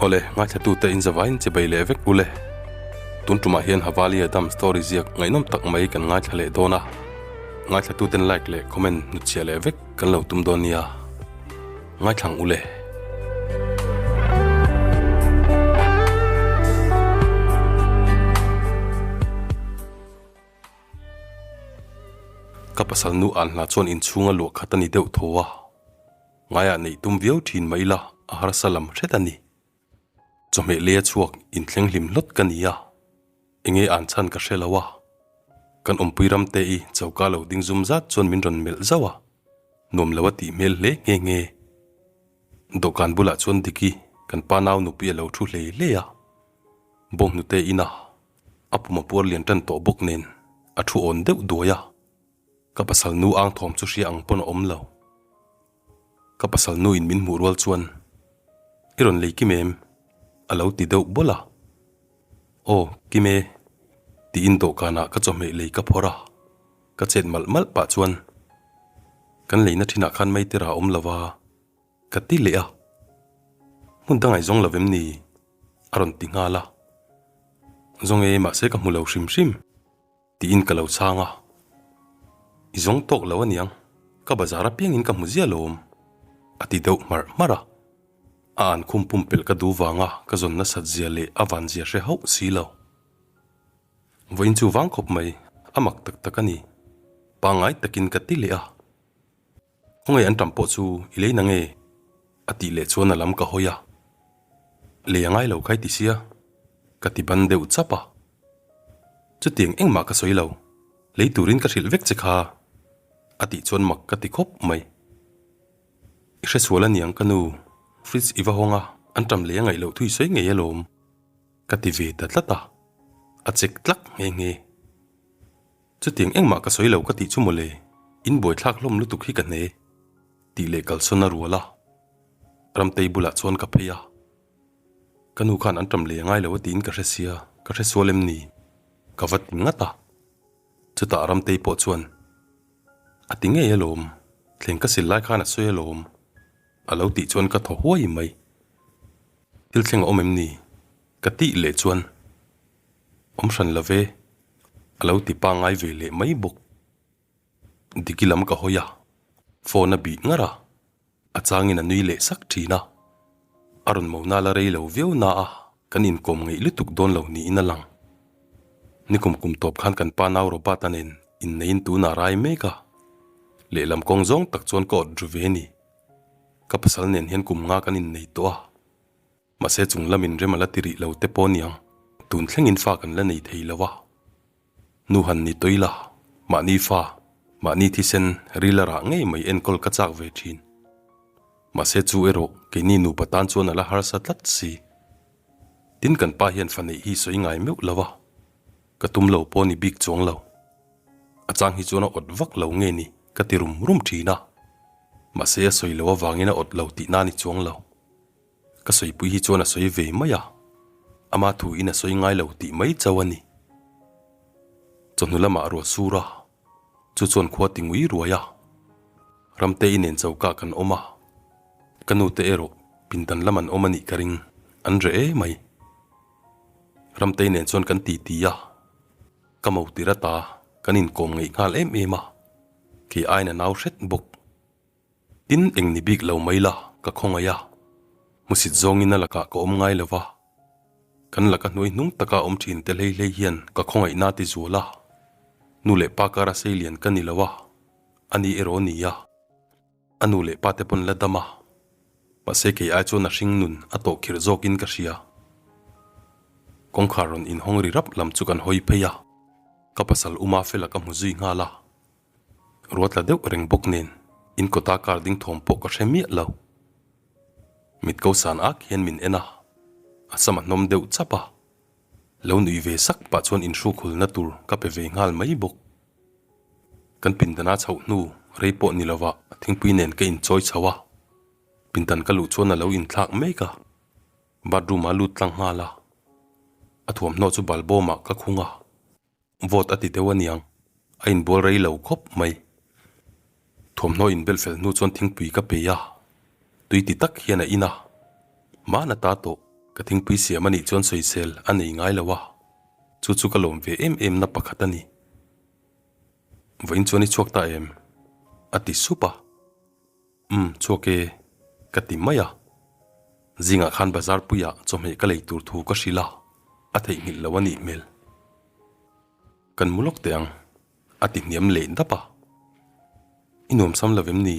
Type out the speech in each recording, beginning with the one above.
Awle, ngaithlatute in zavaiin chibei leh vek ule. Tun tumah hian Havali Adam story ziak ngaihnawm tak mai kan ngaithla leh dawn a. Ngaithlatuten like leh comment hnutchhiah leh vek kan lo tum dawn nia. Ngaithlang ule. Ka pasal nu an hla chuan inchhunga luah khat a ni deuh tho a. Ngaiah neih tum viau thin mah ila a harsa lam hret a ni. Chawhmeh leia chhuak inthleng hlim hlawt ka ni a, enge an chhan ka hre lo a. Kan awmpui ram te i choka lo ding zum zat chuan min rawn melh zauh a, nuam lo a tih hmel hle nghe nghe. Dawhkan bulah chuan Diki kan pa nau nupui a lo thu hlei hlei a, bawnghnute ina a pum a puar lian tan tawh bawk nen a thu awn deuh duai a. Ka pasal nu ang thawm chu hria ang pawn a awm lo. Ka pasal nu in min hmuh rual chuan, I rawn lei kim em? a lo ti deuh bawlh a. Aw, kim e, tiin dawhkanah ka chawhmeh lei ka phawrh a. Ka chet malh malh pah chuan, Kan leina thinah khan Maitera a awm lo va, ka ti leh a. Hmun dang ngaihzawng lo vem ni? a rawn ti nghal a. Zawng e, mahse ka hmu lo hrim hrim. Tiin ka lo chhang a, I zawng tawk lo aniang, ka bazar apiangin ka hmu ziah lawm, a ti deuh hmarh hmarh a. A an khum pumpelh ka duh vanga ka zawn nasat zia leh a van zia hre hauh si lo. Vawiin chu vang khawp mai, a mak tak tak a ni. Pangngai takin ka ti leh a. Khawngaih an tam pawh chu i lei na nge? A tih leh chuan a lam ka hawi a. Lei a ngai lo khai ti sia, ka ti ban deuh chap a. Chutiang engmah ka sawi lo, lei turin ka hrilh vek che kha, a tih chuan mak ka ti khawp mai. I hresual aniang ka nu, fridge i va hawng a, an tam lei a ngaih loh thui sawi ngei alawm, ka ti ve ta tlat a, a chek tlak nghe nghe. Chutiang engmah ka sawi lo ka tih chu mawle, in buaithlak hlawm lutuk hi ka hne, tih leh kalsawn a rual a. Ramtei bulah chuan ka phei a. Ka nu khan an ṭam lei a ngai lo a tiin ka hre sia, ka hre sual em ni? Ka va ti ngat a. Chutah Ramtei pawh chuan, A ti ngei alawm, thleng ka sil lai khan a sawi alawm, a lo tih chuan ka thaw huai mai. Thil thleng a awm em ni? Ka tih leh chuan, Awm hran lo ve, a lo ti pangngai ve leh mai bawk. Diki lam ka hawi a, phone a bih ngar a, a changin a nui leh sak thin a. A rawn mo nal a rei lo viau na a, kan inkawm ngeih lutuk dawn lo niin a lang. Nikum kum tawp khan kan pa nau Robert-a nen inneiin tunah rai mek a, lehlam kawng zawng tak chuan ka awt ru ve ni. Ka pasal nen hian kum nga kan innei tawh a. Mahse chung lamin rem a la ti rih lo te pawh aniang, tun thlengin fa kan la nei thei lo a. Nu han ni tawih la, mahni fa, mahni thisen ril a rah ngei mai enkawl ka chak ve thin. Mahse chu erawh keini nupa tan chuan a la harsa tlat si. Tin kan pa hian fa neih hi sawi ngai meuh lo a, ka tum lo pawh ni bik chuang lo. A chang hi chuan a awt vak lo nge ni ka ti rum rum thin a. Mahse a sawi lo avangin a awt lo tihna ni chuang lo. Ka sawipui hi chuan a sawi ve mai a, ama thu in a sawi ngai lo tih mai chauh a ni. Chawhnu lamah ruah sur a, chu chuan khua ti ngui ruai a. Ramte i nen choka kan awm a, ka nu te erawh pindan lam an awm a nih ka ring, an reh e mai. Ramte i nen chuan kan ti ti a, ka mo tir ata kan inkawm ngeih nghal em em a, kei aiin a nau hret bawk. Tin, eng ni bik lo mai la, ka khawngaih a. Hmusit zawngin a lakah ka awm ngai lo va. Kan laka hnuai hnung taka awm thin te hlei hlei hian ka khawngaihna ti zual a. Nu leh pa kara sei lian ka ni lo a, a ni erawh ni a. A nu leh pa te pawn la dam a. Mahse kei ai chuan a hring nun a tawh khirh zawkin ka hria. Kawngkhar rawn inhawng ri rap lam chu kan hawi phei a. Ka pasal Uma fela ka hmu zui nghal a. Ruatla deuh reng bawk nen in kawta car ding thawm pawh ka hre miah lo. Mit ko san ak hian min en a, a sam a hnawm deuh chap a. Lo nui ve sak pah chuan inhruk hulna tur ka pe ve nghal mai bawk. Kan pindana chhoh hnu rei pawh ni lovah thingpui nen ka inchawi chho a, pindan ka luh chuan a lo inthlak mek a, bathroom-ah a lut tlang nghal a. A thuamhnaw chu balbawmah ka khung a. Vote a ti deuh aniang, a inbual rei lo khawp mai. Thuamhnaw inbelh fel hnu chuan thingpui ka pe a, tui ti tak hian a in a, hmana ta tawh. Ka thingpui siam a nih chuan sawisel a nei ngai lo a, chu chu ka lawm ve em em na pakhat a ni. Vawiin chuan i chhuak ta em? A ti sup a. Umm, chhuak e, ka ti mai a. Zingah khan bazar puiah chawhmeh ka lei tur thu ka hrilh a, a theihnghilh lo a nih hmel. Kan mu lawk teh ang, a ti hniam leh dap a. I nuamsam lo em ni?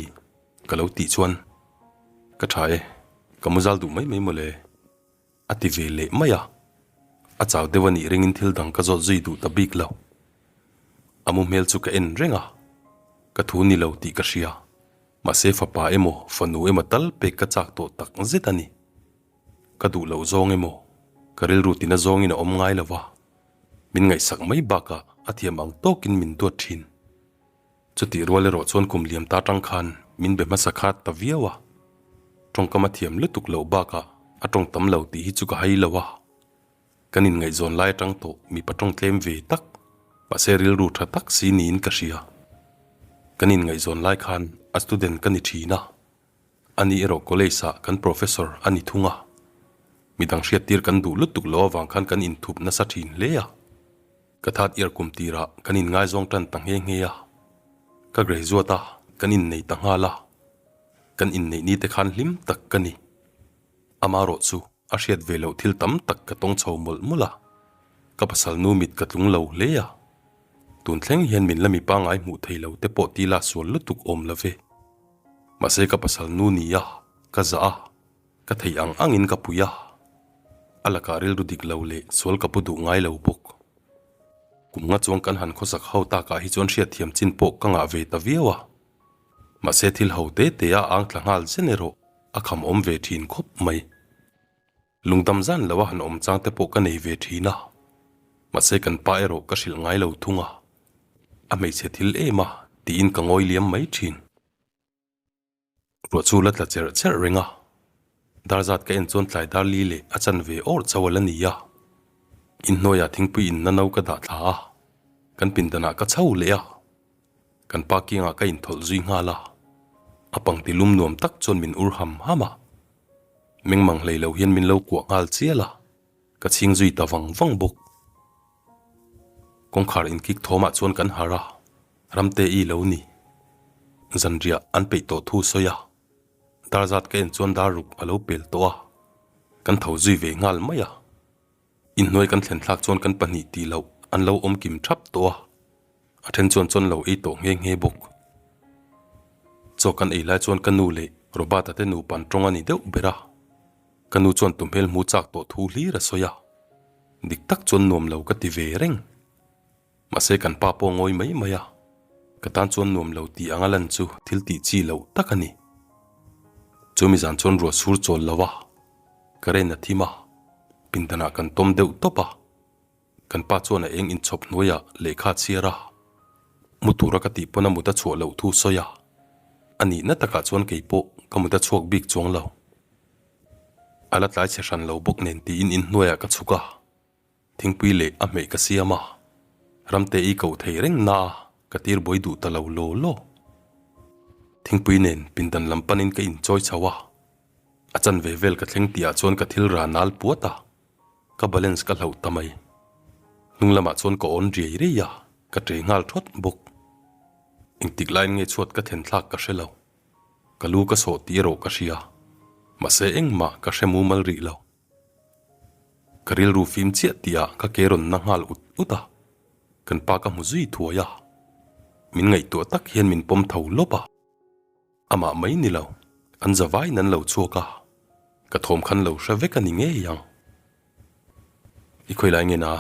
Ka lo tih chuan, Ka tha e, ka mu zal duh mai mai mawle, a ti ve leh mai a. A chau deuh a nih ringin thil dang ka zawt zui duh ta bik lo. A mu hmel chu ka en reng a, ka thu ni lo tih ka hria. Mahse fapa emaw fanu emaw tal pek ka chak tawh tak zet a ni. Ka duh loh zawng emaw, ka rilru tina zawngin a awm ngai lo va, min ngaihsak mai bakah a thiam ang tawkin min duat thin. Chutih rual erawh chuan kum liam ta tang khan min be hmasa khat ta viau a, tawngkam a thiam lutuk loh bakah a tawng tam lo tih hi chu ka hai lo a. Kan inngaihzawn lai atang tawh mipa tawng tlem ve tak, mahse rilru tha tak si niin ka hria. Kan inngaihzawn lai khan a student ka ni thin a, ani erawh college ah kan professor a ni thung a. Midang hriattir kan duh lutuk loh avang khan kan inthup nasa thin hle a. Ka third year kum tirah kan inngaizawng tan ta nghe nghe a, ka graduate a, kan innei ta nghal a, kan inneih ni te khan hlim tak ka ni. Amarawh chu a hriat ve loh thil tam tak ka tawng chho mawlh mawlh a, ka pasal nu mit ka tlung lo hle a, tun thleng hian min la mi pangngai hmuh thei lo te pawh tila sual lutuk awm lo ve. Mahse ka pasal nu ni a, ka zah a. Ka theih ang angin ka pui a, a lakah rilru dik lo leh sual ka pu duh ngai lo bawk. Kum nga chuang kan han khawsak ho takah hi chuan hriatthiam chin pawh ka ngah ve ta viau a. Mahse thil ho te te a ang tla nghal zen erawh a kham awm ve thin khawp mai. Lungdam zan lo a han awm chang te pawh ka nei ve thin a, mahse kan pa erawh ka hrilh ngai lo thung a, a hmeichhe thil em a tiin ka ngawi liam mai thin. Ruah chu la tla cherh cherh reng a, dar zat ka en chuan tlai dar li leh a chan ve awr chauh a la ni a. Inhnuaiah thingpui inna no ka dah thla a, kan pindanah ka chho leh a, kan pa kiangah ka inthawlh zui nghal a, a pangti lum nuam tak chuan min ur ham ham a, mengmang hlei lo hian min lo kuah nghal chial a, ka chhing zui ta vang vang bawk. Kawngkhar inkik thawmah chuan kan harh a, Ramte i lo ni. Zanriah an peih tawh thu sawi a, dar zat ka en chuan dar ruk a lo pel tawh a, kan tho zui ve nghal mai a. Inhnuai kan thlen thlak chuan kan pahnih tih loh an lo awm kim thap tawh a, a then chuan chuan lo ei tawh nghe nghe bawk. Chaw kan ei lai chuan ka nu leh Robert-a te nupa an tawng a ni deuh ber a, ka nu chuan tumhmel hmu chak tawh thu hlir a sawi a, dik tak chuan nuam lo ka ti ve reng. Mahse kan pa pawh ngawi mai mai a, ka tan chuan nuam lo tih anga lan chu thil tih chi loh tak a ni. Chumi zan chuan ruah sur chawl lo a, ka ren a thim a, pindanah kan tawm deuh tawp a, kan pa chuan a eng inchhawp hnuaiah lehkha a chhiar a, mu tura ka tih pawn a mut a chhuah loh thu sawi a, a nihna takah chuan kei pawh ka mut a chhuak bik chuang lo. A la tlai chhe hran lo bawk nen tiin inhnuaiah ka chhuk a. Thingpui leh a hmeh ka siam a, Ramte i koh thei reng na a, ka tir buai duh ta lo law law. Thingpui nen pindan lam panin ka inchawi chho a, a chanve vel ka thleng tihah chuan ka thil ra nal puat a, ka balance ka hlauh ta mai. Hnung lamah chuan ka awn riai riai a, ka ṭe nghal ṭhawt bawk. Engtik laiin nge chhuat ka then thlak ka hre lo. Ka lu ka sawh tih erawh ka hria, mahse engmah ka hre mumal rih lo. Ka rilru fim chiah tih ah ka ke rawn na nghal ut ut a, kan pa ka hmu zui thuai a, min ngaihtuah tak hian min pawm tho lawp a, amah mai ni lo, an za vaiin an lo chhuak a, ka thawm khan lo hre vek a ni ngei ang. I khawi lai nge na?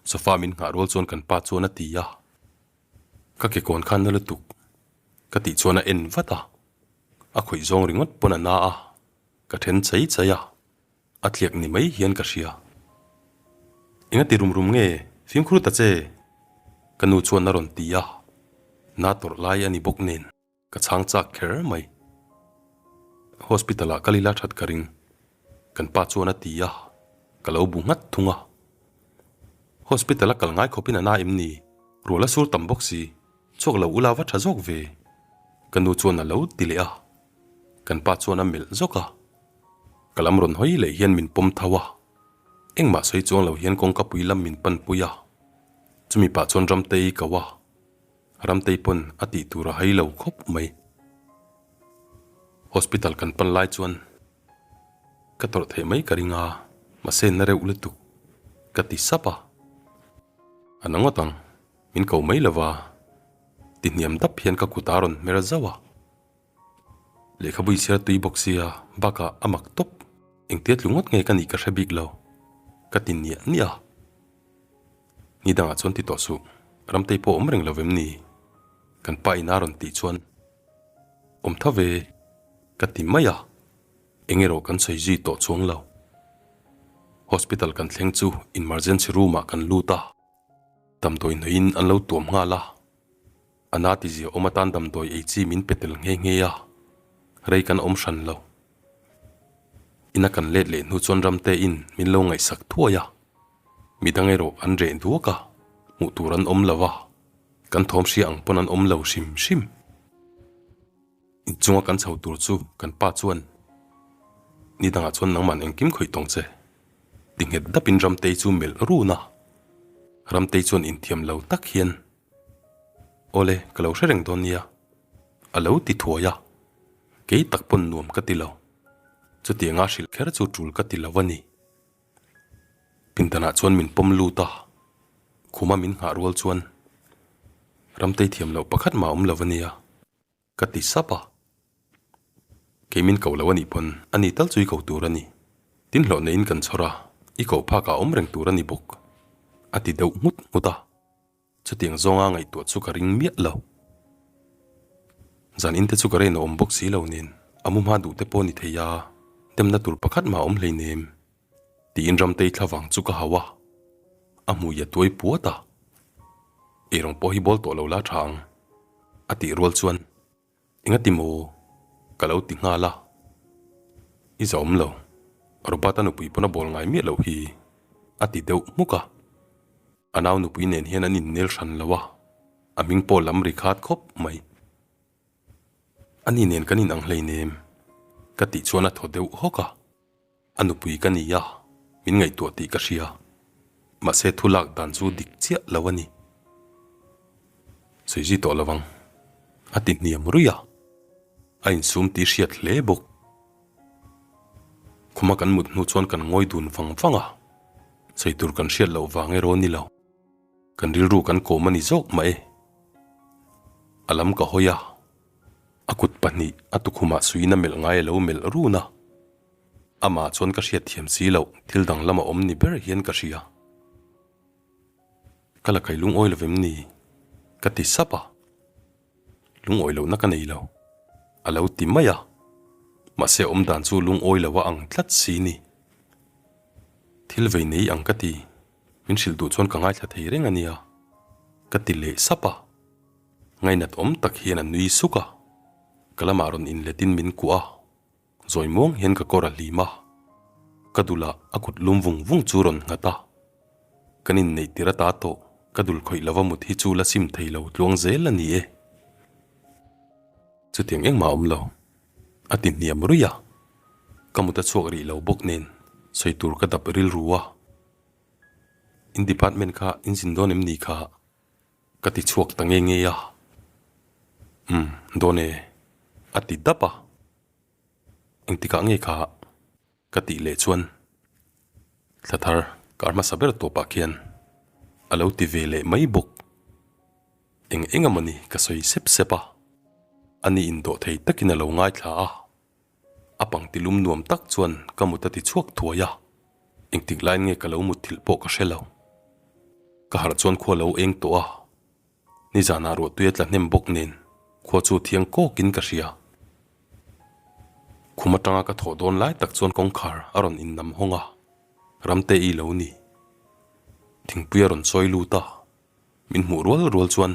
Sofa min nghah rual chuan kan pa chuan a ti a, ka ke kawn khan na lutuk ka tih chuan a en vat a, a khawih zawng ringawt pawn a na a. Ka then chai chai a, a tliak ni mai hian ka hria. Enga ti rum rum nge fimkhur ta che? Ka nu chuan a rawn ti a, na tawrh lai a ni bawk nen ka chhang chak kher mai. Hospital ah kal ila that ka ring, kan pa chuan a ti a, ka lo bu nghat thung a. Hospital a kal ngai khawpin a na em ni? Rual a sur tam bawk si, chhuak lo ula va tha zawk ve, ka nu chuan a lo ti leh a. Kan pa chuan a melh zawk a. Ka lam rawn hawi leh hian min pawm tho a, engmah sawi chuang lo hian kawngka pui lam min pan pui a, chumi pah chuan Ramtei ko a, Ramtei pawn a tih tur a hai lo khawp mai. Hospital kan pan lai chuan ka tawrh theih mai ka ring a, mahse na reuh lutuk ka ti sap a, a na ngawt ang, min ko mai lova ti hniam dap hian ka kut a rawn hmer zauh a. Lehkhabu i chhiar tui bawk sia, bakah a mak tawp. Engtia tlu ngawt nge ka nih ka hre bik lo, ka ti niah niah a. Ni dangah chuan ti tawh suh, Ramtei pawh awm reng lo vem ni? Kan pa ina rawn tih chuan, Awm tha ve, ka ti mai a. Eng erawh kan sawi zui tawh chuang lo. Hospital kan thleng chu emergency room ah kan lut a, damdawi hnawihin an lo tuam nghal a. A na ti zia awm atan damdawi ei chi min pe tel nghe nghe a, rei kan awm hran lo. Ina kan let leh hnu chuan Ramte in min lo ngaihsak thuai a, midang erawh an reh duak a, hmuh tur an awm lo a, kan thawm hria ang pawn an awm lo hrim hrim. Inchunga kan chho tur chu kan pa chuan, Ni dangah chuan nangman engkim khawih tawng che, ti nghet dapin Ramtei chu melh run a. Ramtei chuan inthiam lo tak hian, Awle, ka lo hre reng dawn nia, a lo ti thuai a, kei tak pawn nuam ka ti lo. Chutianga hrilh kher chu tul ka ti lo a ni. Pindanah chuan min pawm lut a, khuma min nghah rual chuan Ramtei thiam loh pakhat mah awm lo a nia. Ka ti sap a. Kei min ko lo a nih pawn a ni tal chu i ko tur a ni. Tin hlawh neiin kan chhawr a, i koh phak ah awm reng tur a ni bawk. A ti deuh nghut nghut a. Chutiang zawnga ngaihtuah chu ka ring miah lo. Zan in te chu ka rain a awm bawk si lo nen a mu hma duh te pawh ni thei a, demna tur pakhat mah a awm hleinem. Tiin Ramtei thlavang chu ka hau a, a hmui a tuai puat a. Eirawng pawh hi bawl tawh lo la tha ang. A tih rual chuan, Engati maw? Ka lo ti nghal a. I zahawm lo, Robert-a nupui pawn a bawl ngai miah loh hi, a ti deuh hmuk a. A nau nupui nen hian an innel hran lo a, a hming pawh lam ri khat khawp mai. Ani nen kan inang hleinem, ka tih chuan a thaw deuh hawk a. A nupui ka ni a, min ngaihtuah tih ka hria. Mahse thu lak dan chu dik chiah lo a ni. Sawi zui tawh lo ang, a ti hniam ruih a, a insum tih hriat hle bawk. Khuma kan mut hnu chuan kan ngawi dun vang vang a, sawi tur kan hriat loh vang erawh ni lo. Kan rilru kan kawm a ni zawk mah e. A lam ka hawi a, a kut pahnih a tukhumah suiin a melh ngai a lo melh run a. Amah chuan ka hriat thiam si loh thil dang lama awm ni ber hian ka hria. Ka la kai lungawi lo vem ni? Ka ti sap a. Lungawi lohna ka nei lo. A lo ti mai a. Mahse awm dan chu lungawi lo a ang tlat si ni. Thil vei nei ang ka ti. Min hrilh duh chuan ka ngaithla thei reng a nia. Ka ti leh sap a. Ngainat awm tak hian a nui suk a. Ka lamah rawn inletin min kuah a. Zawi muang hian ka kawr a hlim a, ka dulah a kut lum vung vung chu rawn nghat a. Kan inneih tir ata tawh ka dul khawih lova mut hi chu la sim thei lo tluang zel a ni e. Chutiang engmah awm lo, a ti hniam ruih a. Ka mut a chhuak rih lo bawk nen sawi tur ka dap rilru a. In department kha in zin dawn em ni kha? Ka ti chhuak ta nge nge a. Umm, dawn e, a ti dap a. Engtikah nge kha ka tih leh chuan thla thar kar hmasa ber tawpah khian a lo ti ve leh mai bawk. Eng eng emaw ni ka sawi sep sep a, ani indawh thei takin a lo ngaithla a. A pangti lum nuam tak chuan ka mut a ti chhuak thuai a, engtik laiin nge ka lo mutthilh pawh ka hre lo. Ka harh chuan khua lo eng tawh a, nizanah ruahtui a tla hnem bawk nen khua chu thiang kawkin ka hria. Khum atanga ka thawh dawn lai tak chuan kawngkhar a rawn innam hawng a, Ramte-i lo ni. Thingpui a rawn sawi lut a, min hmuh rual rual chuan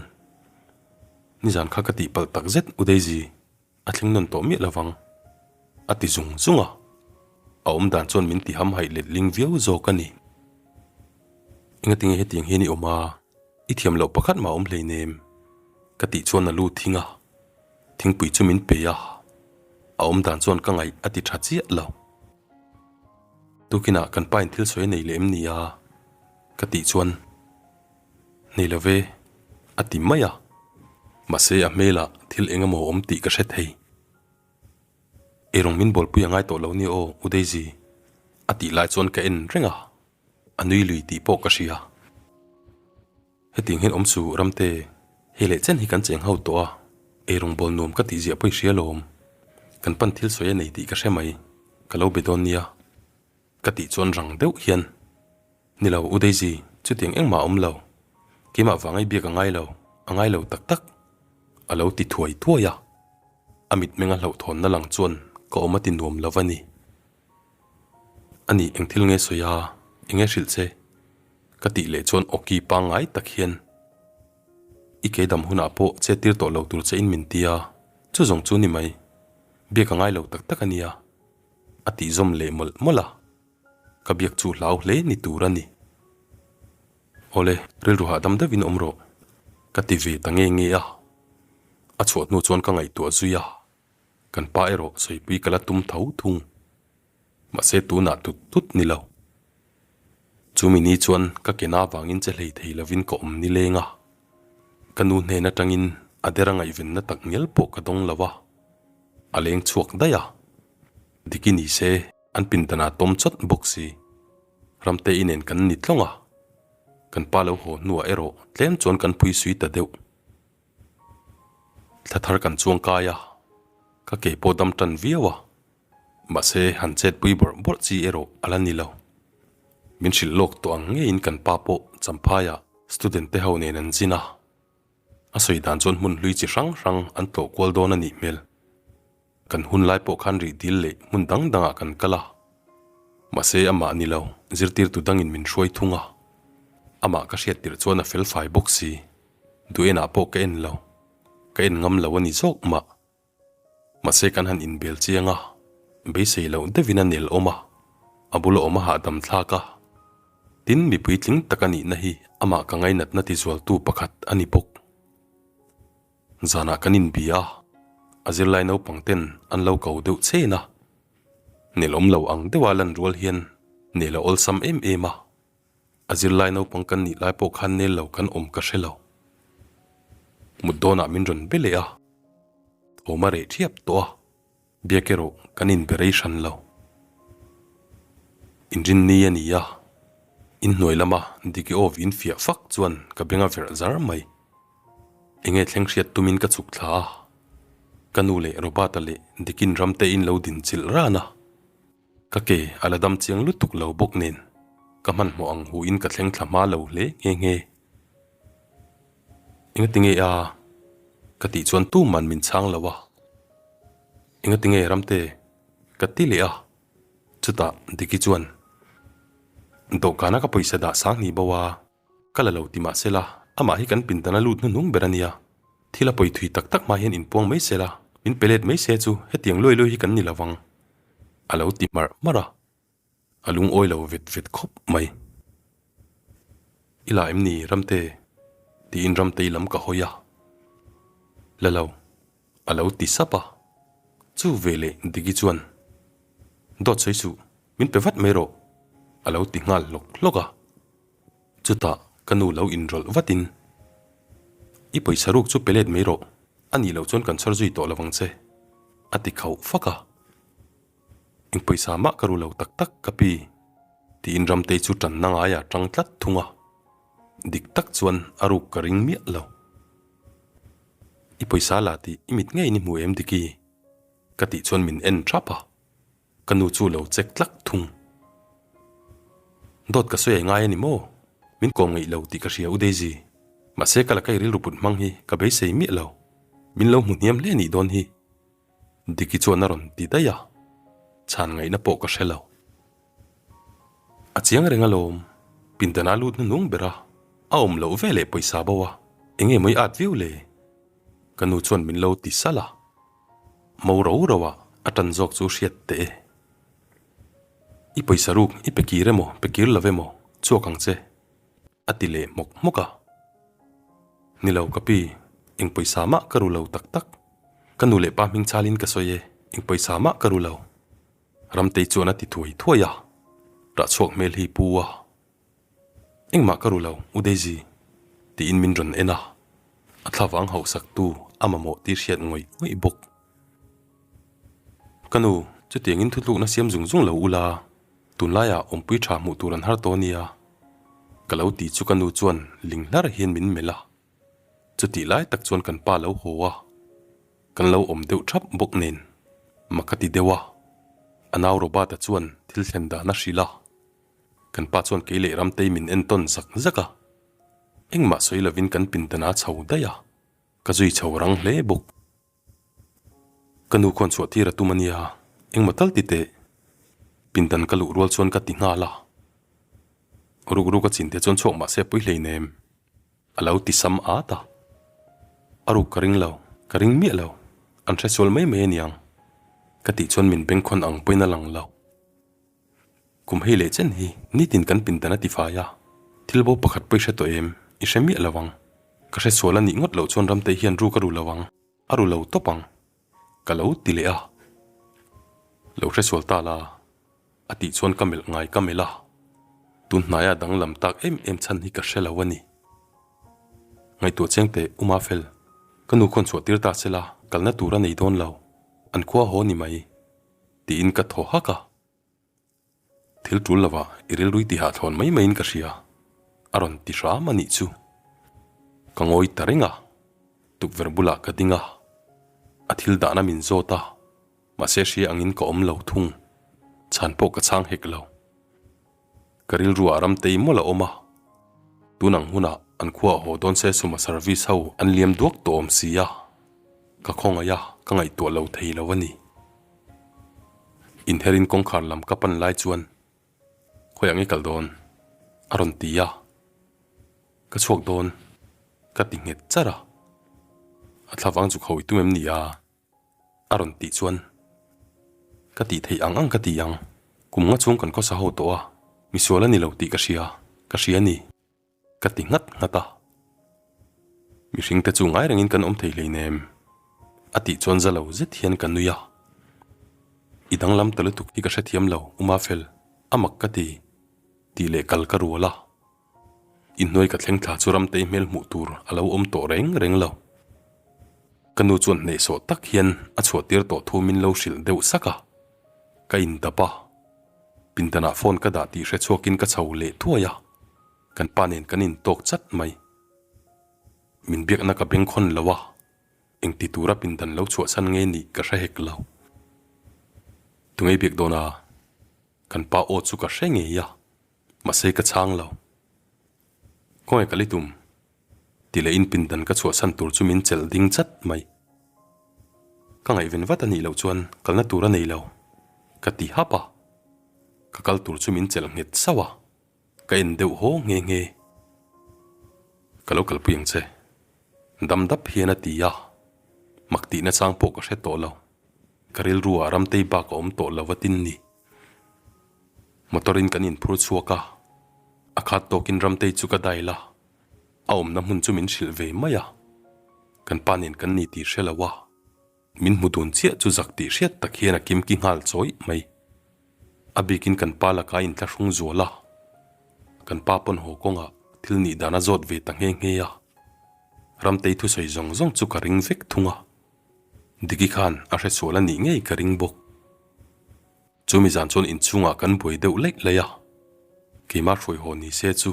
nizan kha ka tihpalh tak zet U Daisy. A thleng nawn tawh miah lovang, a ti zung zung a. A awm dan chuan min ti hamhaih let ling viau zawk a ni. Engatinge hetiang hian i awm a, i thiam loh pakhat mah a awm hleinem, ka tih chuan a lu thing a. Thingpui chu min pe a, a awm dan chuan ka ngaih a ti tha chiah lo. Tukinah kan pa in thil sawi a nei leh em ni a? Ka tih chuan, Nei lo ve, a ti mai a. Mahse a hmelah thil eng emaw awm tih ka hre thei. Eirawng min bawlpui a ngai tawh lo nia aw, U Daisy, a tih lai chuan ka en reng a, a nui lui tih pawh ka hria. Hetiang hian awm chu Ramte, hei leh chen hi kan cheng ho tawh a, eirawng bawl nuam ka tih ziah pawh i hria lawm. Kan pan thil sawi a nei tih ka hre mai, ka lo be dawn nia. Ka tih chuan rang deuh hian, Ni lo, U Daisy, chutiang engmah a awm lo. Keimah vang ei biak a ngai lo, a ngai lo tak tak, a lo ti thuai thuai a. A mitmeng a hlauhthawnna lang chuan ka awm a ti nuam lo va ni. A nih eng thil nge sawi a, eng nge hrilh che? Ka tih leh chuan awki pangngai tak hian i ke dam hunah pawh che tir tawh lo tur che in min ti a, chu zawng chu ni mai, biak a ngai lo tak tak a nia, a tih zawm leh mawlh mawlh a, ka biak chu hlau hle ni tur a ni. Awle, rilru hahdam deuhin awm rawh, ka ti ve ta nge nge a, a chhuah hnu chuan ka ngaihtuah zui a. Kan pa erawh sawipui ka la tum tho thung. Mahse tunah tut tut ni lo. Chumi ni chuan ka ke na avangin che hlei thei lovin ka awm nileng a. Ka nu hnen atangin a dera ngaihvenna tak ngial pawh ka dawng lo a. A leng chhuak daih a. Diki ni se an pindanah tawm chawt bawk si. Ramte i nen kan ni tlawng a. Kan pa lo haw hnuah erawh tlem chuan kan pui sui ta deuh. Thla thar kan chuang kai a, ka ke pawh dam tan viau a, mahse han chetpui bawrh bawrh chi erawh a la ni lo. Min hrilh lawk tawh ang ngeiin kan pa pawh Champhaiah student te ho nen an zin a, a sawi dan chuan hmun hlui chi hrang hrang an tlawh kual dawn a nih hmel. Kan hun lai pawh khan rih dil leh hmun dang dangah kan kal a, mahse amah ni lo, zirtirtu dangin min hruai thung a, amah ka hriat tirh chuan a fel fai bawk si. Duh enah pawh ka en lo, ka en ngam lo a ni zawk mah. Mahse kan han inbel chiang a, beisei loh deuhin a nel awm a, a bula awm a hahdam thlak a. Tin, mipui tling tak a nihna hi amah ka ngainatna tizualtu pakhat a ni bawk. Zanah kan inbia a, a zirlai naupang ten an lo ko deuh chen a, nel awm lo ang deuha lan rual hian nel a awlsam em em a. A zirlai naupang kan nih lai pawh khan nel lo kan awm ka hre lo. Mut dawnah min rawn be leh a, thawm a reh thiap tawh a, biak erawh kan inbe rei hran lo. Inrinni a ni a, inhnuai lama Diki aw vin fiah fak chuan ka beng a verh zar mai. Enge thleng hriat tumin ka chhuk thla a, ka nu leh Robert-a leh Dikin Ramte-in lo din chilh ran a. Ka ke a la dam chiang lutuk lo bawk nen ka hmanhmawh ang hu in ka thleng thla hma lo hle nghe nghe. Engati nge a? Ka tih chuan tuman min chhang lo a. Engati nge Ramte? Ka ti leh a. Chutah Diki chuan, Dawhkana ka pawisa dah sang hnih bo a. Ka la lo ti mah sela, amah hi kan pindan a lut hnuhnung ber a nia. Thil a pawi thui tak tak hma hian inpuang mai sela, min pe let mai se chu hetiang luai luai hi kan ni lo vang. A lo ti hmarh hmarh a, a lungawi lo vet vet khawp mai. I la em ni Ramte? tiin Ramtei lam ka hawi a. La lo, a lo ti sap a. Chu veleh Diki chuan, Dawt sawi suh, min pe vat mai rawh, a lo ti nghal hlawk hlawk a. Chutah ka nu lo inrawlh vatin, I pawisa ruk chu pe let mai rawh, a nih loh chuan kan chhawr zui tawh lo vang che, a ti khauh fak a. Eng pawisa mah ka ru lo tak tak ka pi, tiin Ramtei chu tanna ngaiah tang tlat thung a. Dik tak chuan a ruk ka ring miah lo. I pawisa la tih i mit ngeiin i hmu em Diki? Ka tih chuan min en thap a. Ka nu chu lo check tlak thung. Dawt ka sawi ai ngai a ni maw? Min kawm ngeih lo tih ka hria u Daisy. Mahse ka la kai rilru put hmang hi ka beisei miah lo. Min lo hmu hniam hle nih dawn hi. Diki chuan a rawn ti daih a, chhan ngaihna pawh ka hre lo. A chiang reng alawm, pindana lut hnuhnung ber a, a awm loh ve leh pawisa bo a, enge mawi at viau le? Ka nu chuan min lo ti salh a. Mo ro ro ah a tan zawk chu hriat teh e. I pawisa ruk i pe kir emaw pe kir lo emaw chhuak ang che a ti leh hmawk hmawk a. Ni lo ka pi, eng pawisa mah ka ru lo tak tak. Ka nu leh pa hming chalin ka sawi e, eng pawisa mah ka ru lo. Ramtei chuan a ti thuai thuai a. Ṭah chhuak hmel hi pu a. Engmah ka ru lo, U Daisy, tiin min rawn en a. A thlavang hauhsaktu a mamawh tih hriat ngawih ngawih bawk. Ka nu, chutiangin thutlukna siam zung zung lo ula, tunlaiah awmpui ṭha hmuh tur an har tawh nia, ka lo ti chu ka nu chuan ling hlar hian min melh a. Chutih lai tak chuan kan pa lo haw a, kan lo awm deuh thap bawk nen mak ka ti deuh a. A nau Robert-a chuan thil thlen dan a hrilh a, kan pa chuan kei leh Ramtei min entawn zak zak a, engmah sawi lovin kan pindan a chho daih a, ka zui chho rang hle bawk. Ka nu khuan chhuah tir a tum a nia, engmaw tal ti teh. Pindan ka luh rual chuan ka ti nghal a. Ruk ruk a chin te chuan chhuak mahse a pui hleinem. A lo ti sam at a. A ruk ka ring lo, ka ring miah lo. An hre sual mai mai aniang. Ka tih chuan min bengkhawn ang pawhin a lang lo. Kum hei leh chen hi nitin kan pindan a ti fai a, thil bo pakhat pawh i hre tawh em? I hre miah lo ang. Ka hre sual a nih ngawt loh chuan Ramtei hian ruk a ru lo ang. A ru lo tawp ang. Ka lo ti leh a. Lo hre sual ta la, a tih chuan ka melh ngai ka melh a. Tun hnaia danglam tak em em chhan hi ka hre lo a ni. Ngaihtuah chiang teh, U Mafel, ka nu khawn chhuah tir ta se la, kalna tur a nei dawn lo. An khua haw ni mai, tiin ka thaw hak a. Thil tul lovah i rilrui tihah thlawn mai maiin ka hria, a rawn ti hram a nih chu. Ka ngawi ta reng a, tukverh bulah ka ding a, a thil dahna min zawt a, mahse hria angin ka awm lo thung, chhan pawh ka chhang hek lo. Ka rilruah Ramtei mawlh a awm a, tun ang hunah an khuaah haw dawn se suma service ho an liam duak tawh awm si a, ka khawngaih a, ka ngaihtuah lo thei lo a ni. Inherin kawngkhar lam ka pan lai chuan Khawi ang i kal dawn? a rawn ti a, Ka chhuak dawn ka ti nghet char a, A thlavang chu khawi tum em ni a? a rawn tih chuan Ka tih theih ang ang ka ti ang, kum nga chhung kan khawsa ho tawh a, misual a ni lo tih ka hria, ka hria a ni. Ka ti nghat nghat a. Mihring te chu ngai rengin kan awm thei hleinem. A tih chuan za lo zet hian ka nui a. I danglam ta lutuk hi ka hrethiam lo, U Mafel, a mak ka ti, tih leh kal ka rual a. Inhnuai ka thleng thla chu Ramtei hmel hmuh tur a lo awm tawh reng reng lo. Ka nu chuan hnehsawh tak hian a chhuahtir tawh thu min lo hrilh deuh sak a. Ka indap a. Pindanah phone ka dah tih hrechhuakin ka chho leh thuai a. Kan pa nen kan intawk chat mai. Min biakna ka bengkhawn lo a, engti tura pindan lo chhuahchhan nge nih ka hre hek lo. Tungei biak dawn a? Kan pa aw chu ka hre ngei a, mahse ka chhang lo. Khawnge ka li tum? Ti leh in pindan ka chhuahchhan tur chu min chelh ding chat mai. Ka ngaihven vat a nih loh chuan kalna tur a nei lo, ka ti hap a. Ka kal tur chu min chelh nghet sauh a. Ka en deuh haw nghe nghe. Ka lo kalpui ang che. Dam dap hian a ti a, mak tihna chang pawh ka hre tawh lo. Ka rilruah Ramtei bak a awm tawh lo a tin ni. Motor in kan inphur chhuak a, a khat tawkin Ramtei chu ka dail a, a awmna hmun chu min hrilh ve mai a. Kan pa nen kan ni tih hre lo a. Min hmu dun chiah chu zak tih hriat tak hian a kimki nghal chawih mai. A bikin kan pa laka inthlahrung zual a, kan pa pawn haw kawngah thil nih dan a zawt ve ta nghe nghe a. Ramtei thusawi zawng zawng chu ka ring vek thung a, Diki khan a hresual a nih ngei ka ring bawk. Chumi zan chuan inchhungah kan buai deuh laih laih a, keimah hruai haw ni se chu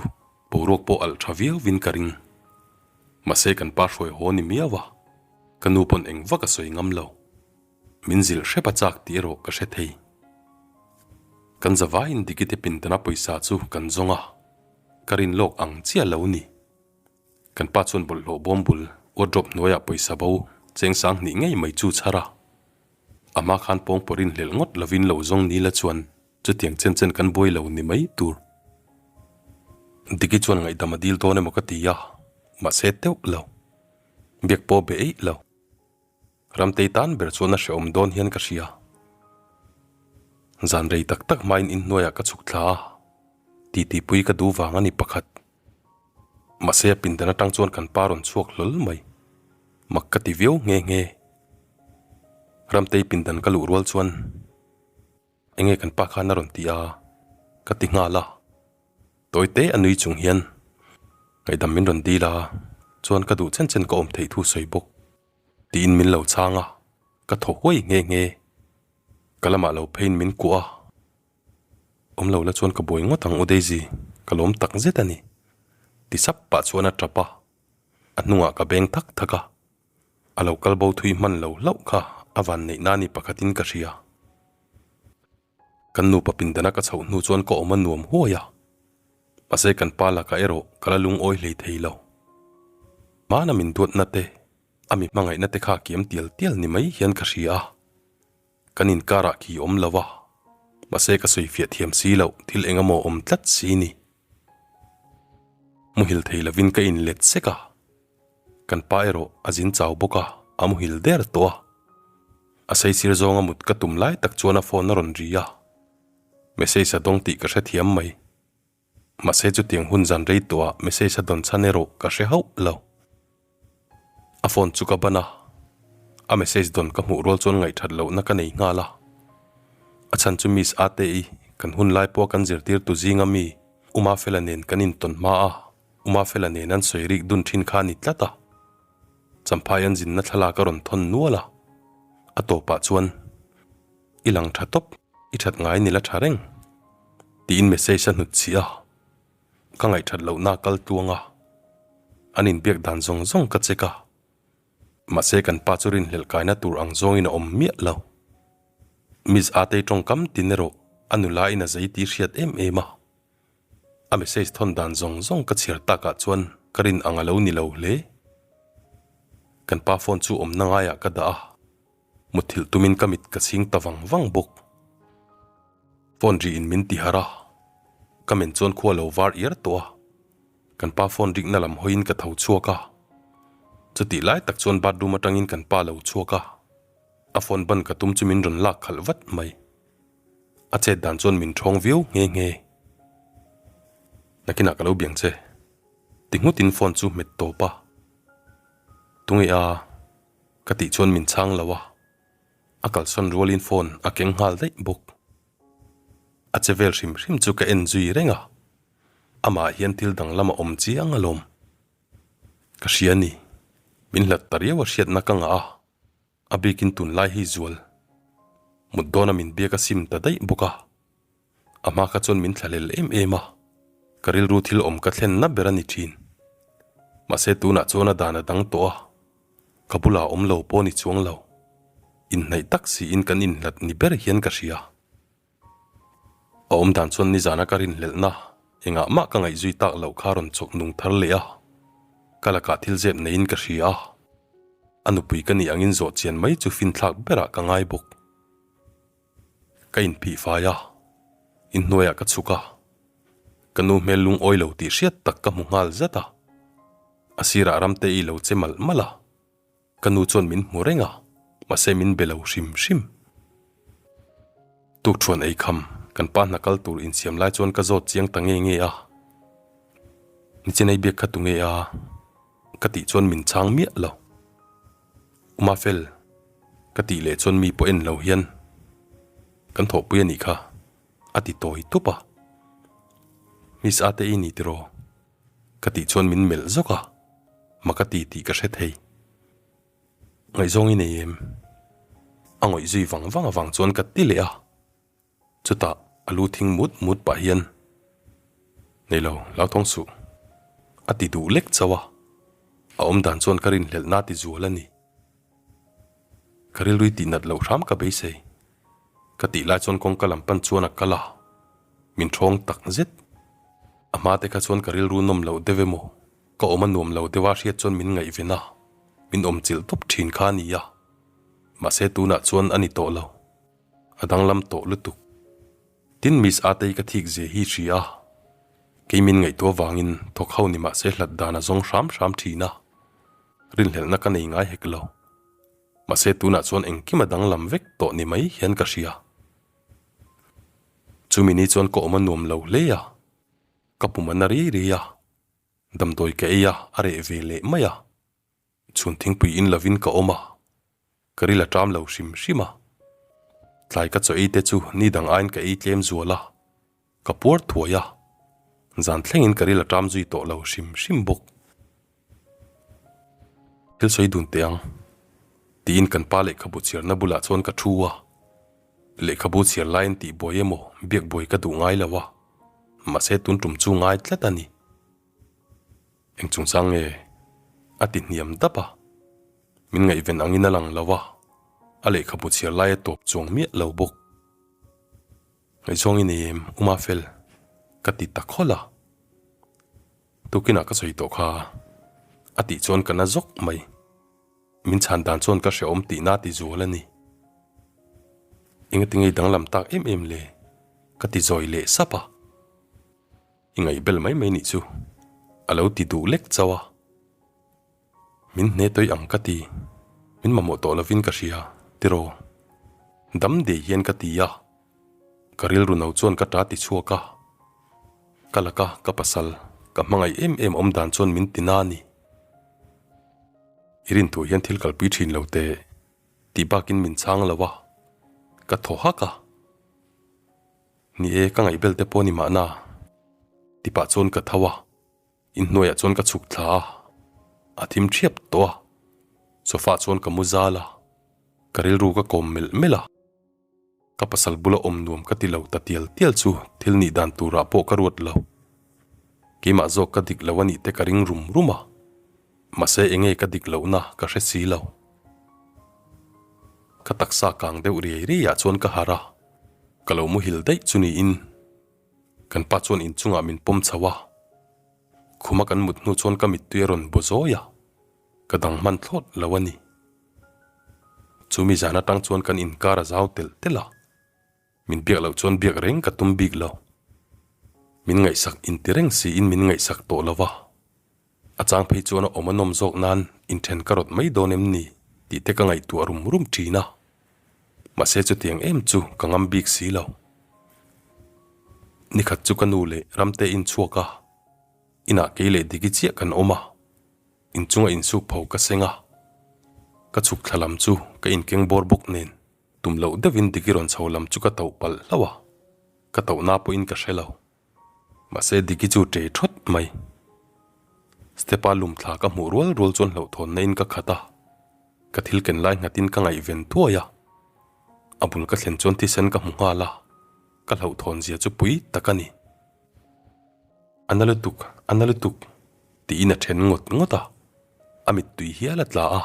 boruak pawh alh tha viauvin ka ring. Mahse kan pa hruai haw ni miau a. Ka nu pawn eng vak a sawi ngam lo. Min zilh hrep a chak tih erawh ka hre thei. Kan zavaiin Dikite pintana pawisa chu kan zawng a, ka rin lawk ang chiah lo ni. Kan pa chuan bawlhhlawh bawm bul wardrobe hnuaiah pawisa bo cheng sang hnih ngei mai chu chhar a. A hma khan pawng pawh rinhlelh ngawt lovin lo zawng ni la chuan chutiang chen chen kan buai lo ni mai tur. Diki chuan ngaihdam a dil dawn emaw ka ti a, mahse teuh lo. Biak pawh be eih lo. Ramtei tan ber chuan a hrehawm dawn hian ka hria. Zan rei tak tak hmain inhnuaiah ka chhuk thla a, titipui ka duh vang a ni pakhat. Mahse a pindan atang chuan kan pa rawn chhuak hlawl mai. Mak ka ti viau nghe nghe. Ramtei pindan ka luh rual chuan. Enge kan pa khan a rawn ti a? Ka ti nghal a. Tawi te a nui chung hian ngaihdam min rawn dil a, chuan ka duh chen chen ka awm theih thu sawi bawk tiin min lo chhang a, ka thaw huai nghe nghe. Ka lamah lo pheiin min kuah a, awm lo la chuan ka buai ngawt ang u Daisy, ka lawm tak zet a ni ti sap pah chuan a tap a, a hnungah ka beng thak thak a, a lo kal bo thui hman lo hlauh kha a van neih na ni pakhatin ka hria. Kan nupa pindana ka chhoh hnu chuan ka awm a nuam huai a, mahse kan pa lakah erawh ka la lungawi hlei thei lo. Hmana min duatna te, a mi hmangaihna te kha kiam tial tial ni mai hian ka hria a, kan inkarah khi awm lo a, mahse ka sawifiah thiam si loh thil eng emaw awm tlat si ni. Muhil thei lovin ka inlet sek a, Kan pa erawh a zin chau bawk a, a muhil der tawh a. A saisir zawnga mut ka tum lai tak chuan a phone a rawn ri a. Message a dawng tih ka hrethiam mai. Mahse chutiang hun zan rei tawhah message a dawn chhan erawh ka hre hauh lo. A phone chu ka ban a, a message dawn ka hmuh rual chuan ngaihthat lohna ka nei nghal a. A chhan chu Miss Ate-i kan hun lai pawha kan zirtirtu zinga mi Uma Fela nen kan intawn hma a. Umafela nen an sawi rik dun thin kha a ni tlat a, Champhai an zinna thlalak a rawn thawn nual a, a tawpah chuan, I lang tha tawp, i that ngai ni la tha reng, tiin message a hnut chih a, ka ngaihthat lohna a kal tluang a, an inbiak dan zawng zawng ka check a, mahse kan pa chu rinhlelh kaina tur ang zawngin a awm miah lo. Miss Atei tawngkam tin erawh a nula in a zei tih hriat em em a. A message thawn dan zawng zawng ka chhiar takah chuan ka rin ang a lo ni lo hle. Kan pa phone chu awmna ngaiah ka dah a, mutthilh tumin ka mit ka chhing ta vang vang bawk. Phone ri in min ti harh a, ka men chuan khua lo var iar tawh a, kan pa phone rikna lam hawiin ka tho chhuak a. Chutih lai tak chuan bathroom atangin kan pa lo chhuak a, a phone ban ka tum chu min rawn lak khalh vat mai. A chet dan chuan min ṭhawng viau nghe nghe. Nakinah ka lo biang che. Ti nghutin phone chu hmet tawp a. Tunge a? Ka tih chuan min chhang lo a. A kalsawn rualin phone a keng nghal daih bawk. A che vel hrim hrim chu ka en zui reng a. Amah hian thil danglam a awm chiang alawm. Ka hria ni. Min hlat ta riau a hriatna ka ngah a. A bikin tunlai hi zual mut dawna min biak a sim ta daih bawk a, a hma kha chuan min thlalel em em a, ka rilru thil awm ka thlenna ber a ni thin. Mahse tunah chuan a dan a dang tawh a, ka bulah awm lo pawh ni chuang lo, inhnaih tak siin kan inhlat ni ber hian ka hria. A awm dan chuan nizana ka rinhlelhna engah mah ka ngaihzui tak loh kha rawn chawk nung thar leh a, ka lakah thil zep neiin ka hria a, a nupui ka nih angin zawh chian mai chu finthlak berah ka ngai bawk. Ka inphih fai a, inhnuaiah ka chhuk a, ka nu hmel lungawi lo tih hriat tak ka hmu nghal zat a, a sirah ramte i lo che malh malh a. Ka nu chuan min hmu reng a, mahse min be lo hrim hrim. Tukṭhuan ei kham, kan pa hna kal tur insiam lai chuan ka zawt chiang ta nge nge a. Nichinei biak kha tu nge a? Ka tih chuan min chhang miah lo. Uma fel, ka tih leh chuan mi pawh en lo hian kan thawhpui a nih kha, a ti tawi tup a. Miss Ate i ni tiraw? Ka tih chuan min melh zawk a, ma ka ti tih ka hre thei. Ngaihzawng i nei em? A ngawih zui vang vang avang chuan ka ti leh a. Chutah a lu thing mut mut pah hian, Nei lo, hlauthawng suh. A ti duh lek chauh a, a awm dan chuan ka rinhlelhna a ti zual a ni. Ka rilrui tih nat loh hram ka beisei. Ka tih lai chuan kawngka lam pan chuan a kal a, min ṭhawng tak zet. A hma te kha chuan ka rilru nawm loh deuh emaw, ka awm a nuam lo deuh a hriat chuan min ngaihven a, min awm chilh tawp ṭhin kha a ni a. Mahse tunah chuan a ni tawh lo. A danglam tawh lutuk. Tin Miss Atei ka thik zia hi hria a, kei min ngaihtuah vangin thawk ho ni mahse hlat dan a zawng hram hram ṭhin a, rinhlelhna ka nei ngai hek lo. Mahse tunah chuan engkim a danglam vek tawh ni mai hian ka hria. Chumi ni chuan ka awm a nuam lo hle a, ka pum a na riai riai a, damdawi ka ei a, a reh ve leh mai a. Chhun thingpui in lovin ka awm a, ka ril a ṭam lo hrim hrim a. Tlai ka chaw ei te chu ni dang aiin ka ei tlem zual a. Ka puar thuai a, zan thlengin ka ril a ṭam zui tawh lo hrim hrim bawk. Thil sawi dun teh ang, tiin kan pa lehkhabu chhiarna bulah chuan ka thu a. Lehkhabu chhiar laiin tihbuai emaw biak buai ka duh ngai lo a, mahse tun tum chu ngai tlat a ni. Eng chungchang nge? A ti hniam dap a. Min ngaihven angin a lang lo a, a lehkhabu chhiar lai a tawp chuang miah lo bawk. Ngaihzawng i nei em, Uma fel? Ka ti ta khawlh a. Tukinah ka sawi tawh kha. A tih chuan ka na zawk mai. Min chhan dan chuan ka hrehawm tihna ti zual a ni. Engati ngei danglam tak em em le? Ka ti zawi leh sap a. I ngaihbel mai mai nih chu a lo ti duh lek chauh a. Min hne tawih ang ka ti, min mamawh tawh lovin ka hria, tiraw? Dam dei hian ka ti a, ka rilru no chuan ka ta ti chhuak a. Ka laka ka pasal, ka hmangaih em em awm dan chuan min ti na a ni. I rin thu hian thil kalpui thin lo teh, tih bakin min chhang lo a, ka thaw hak a. Ni e, ka ngaihbel te pawh ni mahna, ti pah chuan ka tho a, inhnuaiah chuan ka chhuk thla a, a thim thiap tawh a, sofa ah chuan ka mu zal a, ka rilru ka kawm melh melh a, ka pasal bula awm nuam ka ti lo ta tial tial chu thil nih dan turah pawh ka ruat lo, keimah zawk ka dik lo a nih te ka ring rum rum a, mahse enge ka dik lohna ka hre si lo. Ka taksa kang deuh riai riai ah chuan ka harh a. Ka lo muhil daih chu niin kan pa chuan inchungah min pawm chho a, khuma kan mut hnu chuan ka mittui a rawn baw zawi a, ka dang hman thlawt lo a ni. Chumi zan atang chuan kan inkar a zau telh telh a, min biak loh chuan biak reng ka tum bik lo. Min ngaihsak inti reng siin min ngaihsak tawh lo va. A chang phei chuan a awm a nawm zawk nan inthen ka rawt mai dawn em ni tih te ka ngaihtuah rum rum thin a. Mahse chutiang em chu ka ngam bik si lo. Nikhat chu ka nu leh Ramte inchhuak a, inah kei leh Diki chiah kan awm a, inchunga insuk pho ka seng a, ka chhuk thla lam chu ka inkeng bawr bawk nen tum loh deuhin Diki rawn chho lam chu ka tauh palh hlauh a, ka tauhna pawhin ka hre lo. Mahse Diki chu ṭe ṭhawt mai. Step-a lum thla ka hmuh rual rual chuan hlauhthawnna in ka khat a, ka thil ken lai nghatin ka ngaihven thuai a. A bul ka thlen chuan thisen ka hmu nghal a, ka hlauhthawn zia chu pui tak a ni. A na lutuk, a na lutuk, tiin a then ngawt ngawt a, a mittui hial a tla a.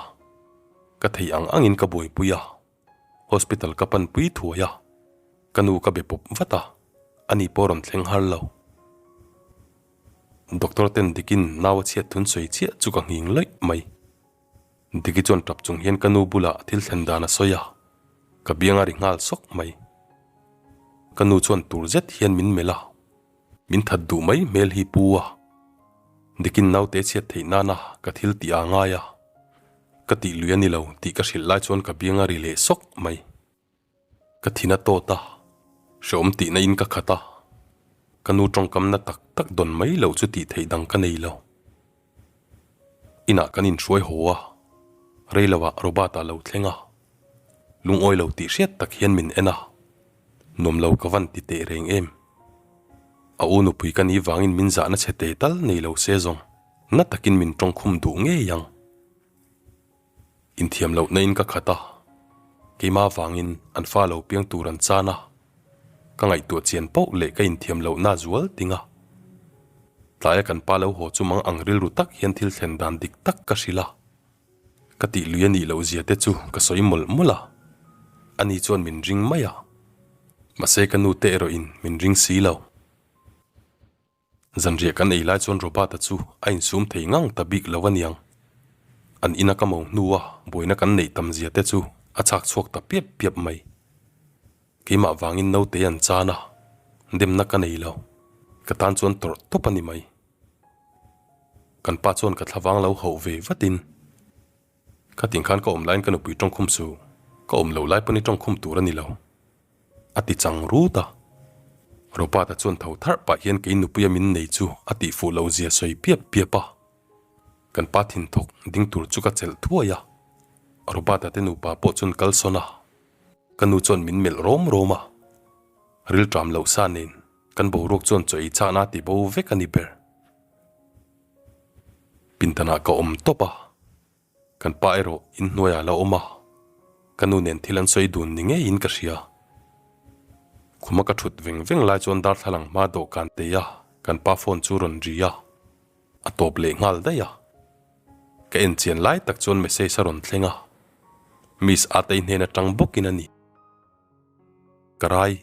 Ka theih ang angin ka buaipui a. Hospital ka pan pui thuai a, ka nu ka be pawp vat a, ani pawh rawn thleng har lo. Doctor ten dikin nau a chhiat thun sawi chiah chu ka nghing lawih mai. Diki chuan tap chung hian ka nu bulah thil thlen dan a sawi a, ka biang a ri nghal sawk mai. Ka nu chuan tur zet hian min melh a, min that duh mai hmel hi pu a. Dikin naute chhiat theih nana ka thil tih a ngai a. Ka tih lui a ni lo tih ka hrilh lai chuan ka biang a ri leh sawk mai. Ka thin a tawt a, hrehawm tihna in ka khat a, ka nu tawngkamna tak tak dawn mai loh chu tih theih dang ka nei lo. Inah kan inhruai haw a, rei loah Robert-a lo thleng a, lungawi lo tih hriat tak hian min en a, nuam lo ka van ti teh reng em. A u nupui ka nih vangin min zahna chhe te tal nei lo se zawng. Na takin min tawngkhum duh ngei ang. Inthiam lohna in ka khat a, keimah avangin an fa lo piang tur an chan a, ka ngaihtuah chian poh leh ka inthiam lohna zual ting a. Tlaia kan pa lo haw chu mang ang rilru tak hian thil thlen dan dik tak ka hrilh a, ka tih lui a nih loh zia te chu ka sawi mawlh mawlh a, ani chuan min ring mai a, mahse ka nu te erawh in min ring si lo. Zanriah kan ei lai chuan Robert-a chu a insum thei ngang ta bik lo a niang. An ina ka mo hnua buaina kan neih tam zia te chu a chhak chhuak ta piap piap mai. Keimah vangin naute an chan a, demna ka nei lo. Ka tan chuan tawrh tawp a ni mai. Kan pa chuan ka thlavang lo hauh ve vatin, Khatin khan ka awm laiin ka nupui tawngkhum su, ka awm lo lai pawn i tawngkhum tur a ni lo. A ti chang rut a. Robert-a chuan tho tharh pah hian kei nupuia min nei chu a tih fuh lo zia sawi piap piap a. Kan pa thinthawk ding tur chu ka chelh thuai a. Robert-a te nupa pawh chuan kal sawn a. Ka nu chuan min melh rawm rawm a. Rilṭam loh sa nen. Kan boruak chuan chaw ei chakna a ti bo vek a ni ber. Pindanah ka awm tawp a, kan pa erawh inhnuaiah a la awm a, ka nu nen thil an sawi dun ni ngeiin ka hria. Khuma ka thut veng veng lai chuan darthlalang hma dawhkan tei a kan pa phone chu rawn ri a, a tawp leh nghal daih a. Ka en chian lai tak chuan message a rawn thleng a, Miss Atei hnen atang bawkin a ni. Ka rai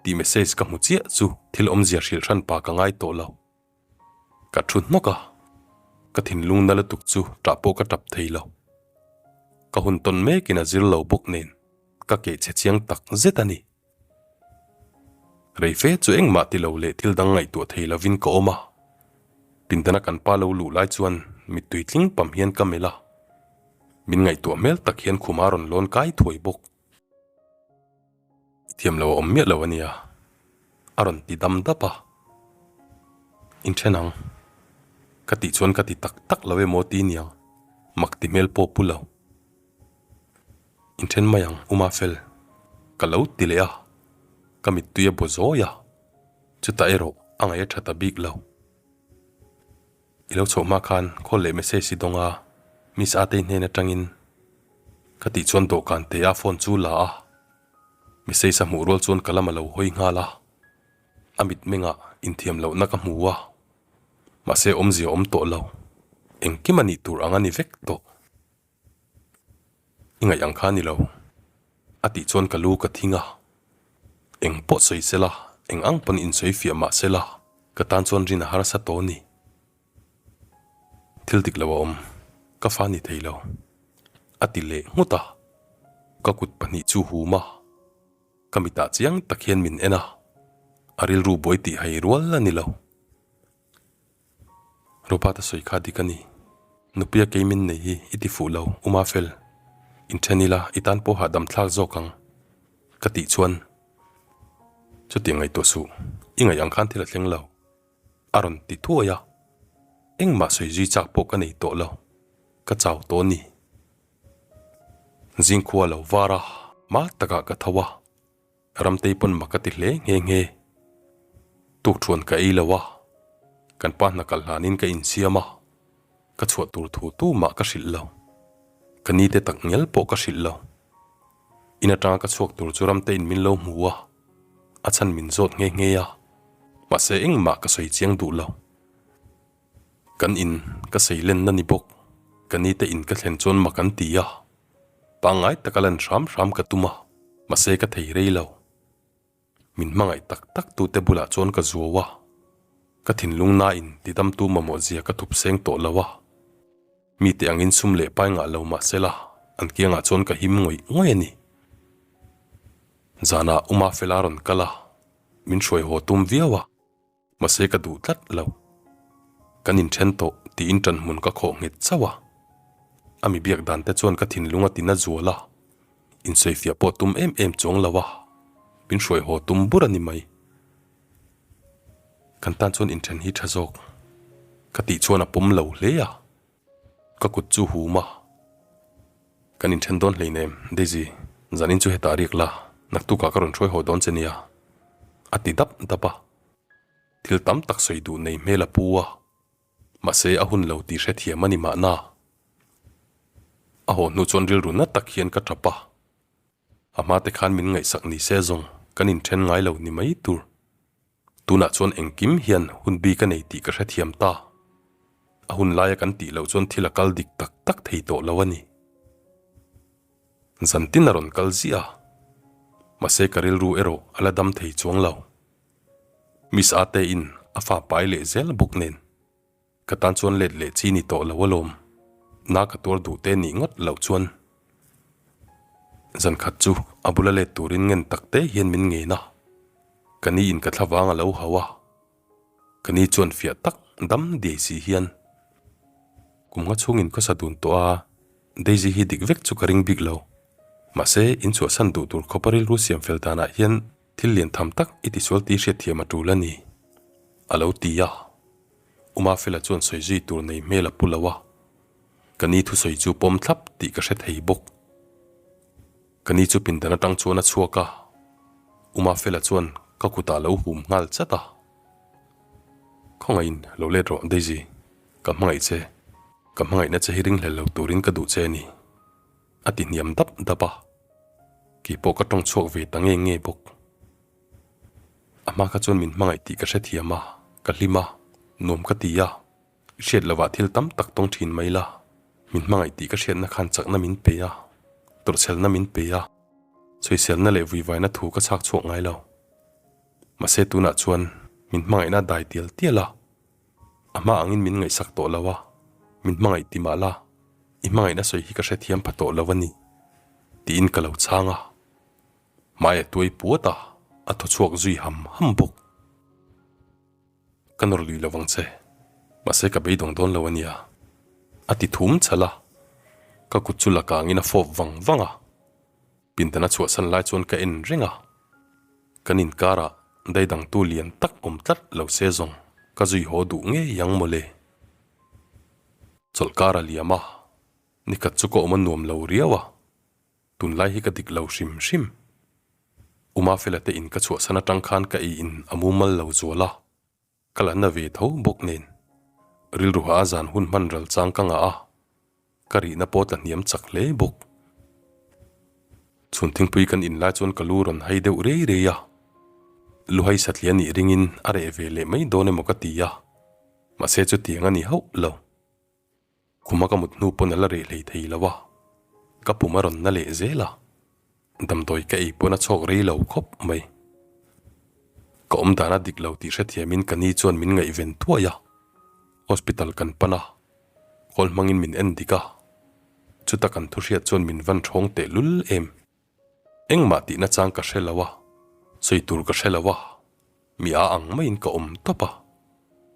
tih message ka hmu chiah chu thil awmzia hrilh hran pa ka ngai tawh lo. Ka thu hnawk a, ka thinlung na lutuk chu tah pawh ka tap thei lo. Ka hun tawn mekin a zir lo bawk nen ka keh chhe chiang tak zet a ni. Rei fe chu engmah ti lo leh thil dang ngaihtuah thei lovin ka awm a, pindana kan pa lo luh lai chuan mittui tling pam hian ka melh a, min ngaihtuah hmel tak hian khuma rawn lawn kai thuai bawk. I thiam lo a awm miah lo a nia, a rawn ti dam dap a. Inthen ang, ka tih chuan ka ti tak tak lo emaw ti niang, mak ti hmel pawh pu lo. Inthen mai ang, Uma fel, ka lo ti leh a, ka mittui a baw zawi a, chutah erawh a ngaih a tha ta bik lo. I lo chhoh hma khan call leh message i dawng a, Miss Atei hnen atangin ka tih chuan dawhkan te a phone chu la a, message a hmuh rual chuan ka lam a lo hawi nghal a, a mitmengah inthiam lohna ka hmu a, mahse awmzia awm tawh lo, engkim a nih tur ang a ni vek tawh. I ngaih ang kha ni lo, a tih chuan ka lu ka thing a. Eng pawh sawi se la, eng ang pawn insawi fiah mah se la, ka tan chuan rin a harsa tawh a ni. Thil dik lo a awm, ka fa ni thei lo, a ti leh nghut a. Ka kut pahnih chu hum a, ka mitah chiang tak hian min en a, a rilru buai tih hai rual a ni lo. Robert a sawi kha dik a ni. Nupuia kei min nei hi i ti fuh lo, Uma fel. Inthen ila i tan pawh hahdam thlak zawk ang, ka tih chuan chutiang ngaihtuah suh, i ngaih ang khan thil a thleng lo, a rawn ti thuai a. Engmah sawi zui chak pawh ka nei tawh lo, ka chau tawh a ni. Zingkhua lo var a, hma takah ka tho a. Ramtei pawn mak a ti hle nghe nghe. Tukthuan ka ei lo a, kan pa hna kal hlanin ka insiam a, ka chhuah tur thu tu mah ka hrilh lo. Ka ni te tak ngel pawh ka hrilh lo. In atanga ka chhuak tur chu Ramteiin min lo hmu a, a chhan min zawt nghe nghe a, mahse engmah ka sawi chiang duh lo. Kan in ka sei lenna ni bawk, ka ni te in ka thlen chuan mak an ti a. Pangngai taka lan hram hram ka tum a, mahse ka thei rei lo. Min hmangaih tak tak tute bulah chuan ka zuau a, ka thinlung nain tidamtu mamawh zia ka thup seng tawh lo a. Mite angin sum leh pai ngah lo mahse la, an kiangah chuan ka him ngawih ngawih a ni. Zanah Uma Fela rawn kal a, min hruai haw tum viau a. Mahse ka duh tlat lo. Kan inthen tawh tiin ṭanhmun ka khawh nghet chauh a. A mi biak dan te chuan ka thinlung a ti na zual a. Insawifiah pawh tum em em chuang lo a. Min hruai haw tum bur a ni mai. Kan tan chuan inthen hi ṭha zawk. Ka tih chuan a pawm lo hle a. Ka kut chu hum a. Kan inthen dawn hleinem, Daisy, zanin chu hetah riak la, naktukah ka rawn hruai haw dawn che nia, a ti dap dap a. Thil tam tak sawi duh nei hmel a pu a, mahse a hun lo tih hrethiam a ni mahna. A haw hnu chuan rilru na tak hian ka tap a, a hma te khan min ngaihsak ni se zawng kan inthen ngai lo ni mai tur. Tunah chuan engkim hian hun bik a nei tih ka hrethiam ta. A hun laia kan tih loh chuan thil a kal dik tak tak thei tawh lo a ni. Zantin a rawn kal ziah a, mahse ka rilru erawh a la dam thei chuang lo. Miss Ate in a fa pai leh zel bawk nen. Ka tan chuan let leh chi ni tawh lo alawm. Na ka tuar duh te nih ngawt loh chuan zan khat chu a bula let turin ngen tak te hian min ngen a. Ka ni in ka thlavang a lo hau a. Ka ni chuan fiah tak dam diai si hian kum nga chhungin khawsa dun tawh a, Daisy hi dik vek chu ka ring bik lo. Mahse, in chhuahsan duh tur khawpa rilru siam fel danah hian thil lian tham tak i tisual tih hriatthiam a tul a ni, a lo ti a. Uma Fela chuan sawi zui tur nei hmel a pu lo a, ka ni thusawi chu pawm thlap tih ka hre thei bawk. Ka ni chu pindan atang chuan a chhuak a, Uma Fela chuan. Ka kutah lo hum nghal chat a. Khawngaihin lo let rawh Daisy, ka hmangaih che, ka hmangaihna che hi ringhlel lo turin ka duh che a ni, a ti hniam dap dap a. Keipawh ka tawng chhuak ve ta nge nge bawk. A hma kha chuan min hmangaih tih ka hrethiam a, ka hlim a, nuam ka ti a. I hriat lovah thil tam tak tawng thin mai la, min hmangaih tih ka hriatna khan chakna min pe a, tawrhchhelna min pe a, sawiselna leh vuivaina thu ka chhak chhuak ngai lo. Mahse tunah chuan min hmangaihna a dai tial tial a, a hma angin min ngaihsak tawh lo a, min hmangaih ti mah la, i hmangaihna sawi hi ka hrethiam pha tawh lo a ni, tiin ka lo chhang a. Hmai a tuai puat a, a thaw chhuak zui ham ham bawk. Ka nawr lui lo vang che, mahse ka beidawng dawn lo a nia, a ti thum chhalh a, ka kut chu la kangin a fawp vang vang a, pindan a chhuahsan lai chuan ka en reng a, kan inkarah daidangtu lian tak awm tlat lo se zawng ka zui haw duh ngei ang mawle. Chawlh kar a liam a, nikhat chu ka awm a nuam lo riau a, Tunlai hi ka dik lo hrim hrim. Uma Fela te in ka chhuahsan atang khan ka ei in a mumal lo zual a, ka la na ve tho bawk nen. Rilru ha a zan hun hman ral chang ka ngah a, ka rihna pawh tla hniam chak hle bawk. Chhun thingpui kan in lai chuan ka lu rawn hai deuh rei rei a, luhai satliah nih ringin a reh ve leh mai dawn emaw ka ti a, mahse chutiang a ni hauh lo. Khuma ka mut hnu pawn a la reh hlei thei lo a, ka pum a rawn na leh zel a, damdawi ka ei pawn a chhawk rei lo khawp mai. Ka awm dan a dik lo tih hrethiamin ka ni chuan min ngaihven thuai a, hospital kan pan a, call hmangin min en dik a, chuta kan thu hriat chuan min van ṭhawng teh lul em. Engmah tihna chang ka hre lo a, sawi tur ka hre lo a, Mi a ang maiin ka awm tawp a,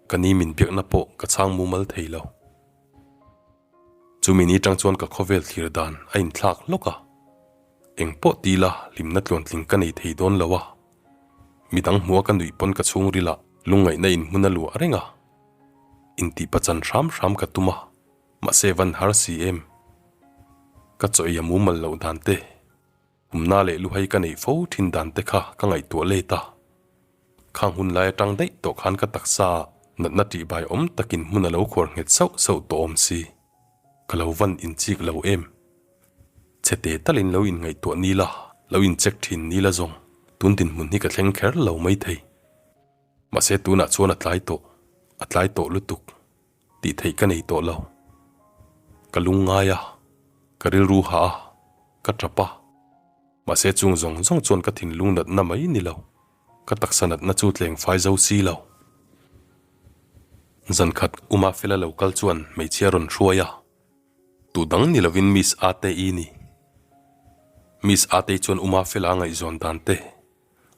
ka ni min biakna pawh ka chhang mumal thei lo. Chumi ni tang chuan ka khawvel thlir dan a inthlak hlawk a, eng pawh ti la hlimna tluantling ka nei thei dawn lo a, midang hmua ka nuih pawn ka chhungrilah lungngaihna in hmun a luah reng a, intih pachan hram hram ka tum a, mahse van har si em. Ka chaw ei a mumal loh dan te. Kumna leh luhai ka neih fo thin dan te kha ka ngaihtuah let a. Khang hun lai atang daih tawh khan ka taksa ah natna tihbai awm takin hmun a lo khuar nghet sauh sauh tawh awm si. Ka lo van inchik lo em. Chhete talin lo inngaihtuah ni la, lo incheck thin ni la zawng, tun dinhmun hi ka thleng kher lo maithei. Mahse tunah chuan a tlai tawh, a tlai tawh lutuk. Tih theih ka nei tawh lo. Ka lung ngai a, ka rilru hah a, ka tap a. Mahse chung zawng zawng chuan ka thinlung natna mai ni lo, ka taksa natna chu tleng fai zo si lo. Zan khat Uma Fela lo kal chuan hmeichhia rawn hruai a, tu dang ni lovin Miss Ate-i ni. Miss Ate-i chuan Uma Fela a ngaihzawn dan te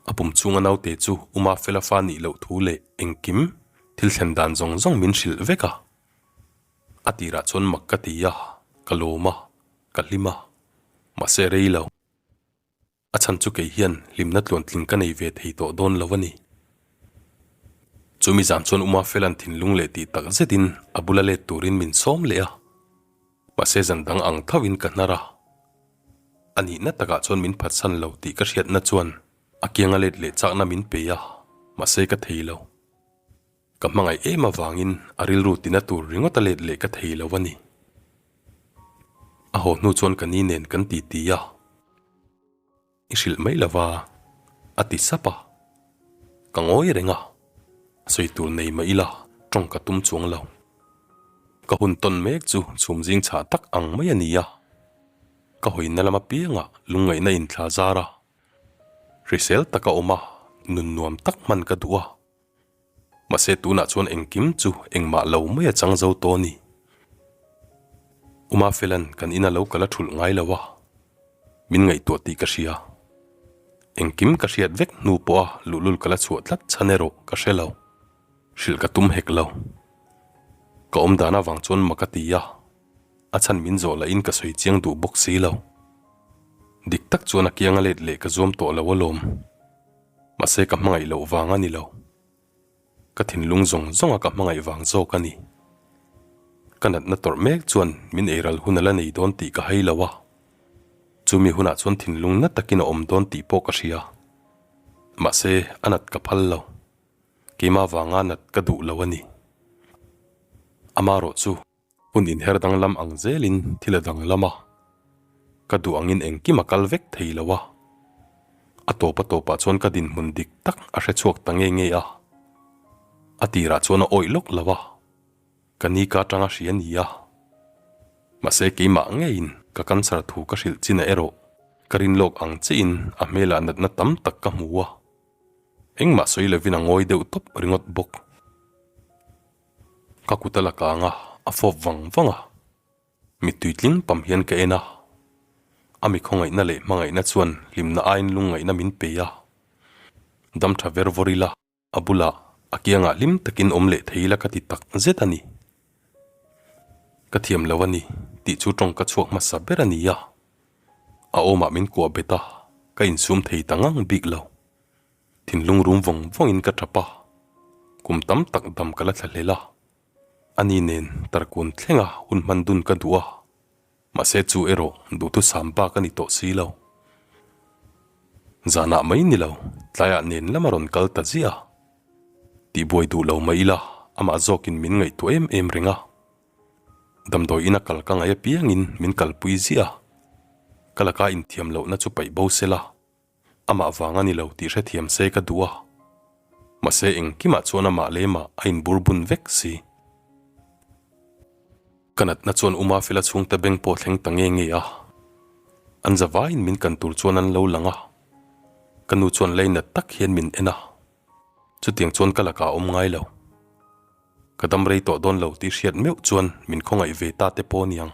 A pum chhunga naute chu Uma Fela fa nih loh thu leh engkim thil thlen dan zawng zawng min hrilh vek a. A tirah chuan mak ka ti a, ka lawm a, ka hlim a, mahse rei lo. A chhan chu kei hian hlimna tluantling ka nei ve thei tawh dawn lo a ni. Chumi zan chuan Uma Fela'n thinlung leh tih tak zetin a bula let turin min sawm leh a. Mahse zan dang ang tho in ka hnar a. A nihna takah chuan min phatsan lo tih ka hriatna chuan a kianga let leh chakna min pe a, mahse ka thei lo. Ka hmangaih em avangin a rilru tina tur ringawt a let leh ka thei lo a ni. A haw hnu chuan ka ni nen kan titi a. I hrilh mai lova, a ti sap a. Ka ngawi reng a, sawi tur nei mah ila tawng ka tum chuang lo. Ka hun tawn mek chu chhum zing chhah tak ang mai a ni a. Ka hawina lam apiangah lungngaihna inthla zar a, hrisel taka awm a, nun nuam tak hman ka duh a. Mahse tunah chuan engkim chu engmah lo mai a chang zo tawh a ni. Uma Felan kan ina lo kal a thulh ngai lo a, min ngaihtuah tih ka hria. Engkim ka hriat vek hnu pawha luhlul ka la chhuah tlat chhan erawh ka hre lo. Hrilh ka tum hek lo. Ka awm dan avang chuan mak a ti a, a chhan min zawh lahin ka sawi chiang duh bawk si lo. Dik tak chuan a kianga let leh ka zuam tawh lo alawm. Mahse ka hmangaih loh vang a ni lo. Ka thinlung zawng zawnga ka hmangaih vang zawk a ni. Ka natna tawrh mek chuan min eiral hun a la nei dawn tih ka hai lo a. Chumi hunah chuan thinlung na takin a awm dawn tih pawh ka hria. Mahse, a nat ka phal lo. Keimah vanga nat ka duh lo a ni. Amarawh chu hun inher danglam ang zelin thil a danglam a, ka duh angin engkim a kal vek thei lo a. A tawp a tawpah chuan ka dinhmun dik tak a hre chhuak ta nge nge a. A tirah chuan a awih lawk lo a, ka ni ka atanga hria ni a. Mahse keimah ngeiin ka cancer thu ka hrilh chin a erawh ka rin lawk ang chiahin a hmelah natna tam tak ka hmu a. Engmah sawi lovin a ngawi deuh tawp ringawt bawk. Ka kut a la kang a, a fawp vang vang a. Mittui tling pam hian ka en a. A mi khawngaihna leh hmangaihna chuan hlimna aiin lungngaihna min pe a. Dam tha ver vawr ila, a bulah a kiangah hlim takin awm leh thei ila ka ti tak zet a ni. Ka thiam lo a ni tih chu tawng ka chhuak hmasa ber a ni a. A awmah min kuah bet a, ka insum thei ta ngang bik lo. Thinlung rum vawng vawngin ka tap a, kum tam tak dam ka la thla hlel a. Ani nen tarkun thlenga hun hman dun ka duh a, mahse chu erawh duhthusam bak a ni tawh si lo. Zanah mai ni lo, tlaiah nen lam a rawn kal ta ziah a. Tihbuai duh lo mai ila, amah zawkin min ngaihtuah em em reng a. Damdawi ina kal ka ngaih apiangin min kalpui ziah a, ka laka inthiam lohna chu paih bo se la. Amah vang a ni lo tih hrethiam se ka duh a, mahse engkimah chuan amah lemah a inbur bun vek si. Ka natna chuan Uma Fela chhungte beng pawh thleng ta nge nge a, an za vaiin min kan tur chuan an lo lang a, ka nu chuan leinat tak hian min en a, chutiang chuan ka lakah a awm ngai lo. Ka dam rei tawh dawn lo tih hriat meuh chuan min khawngaih ve ta te pawh aniang.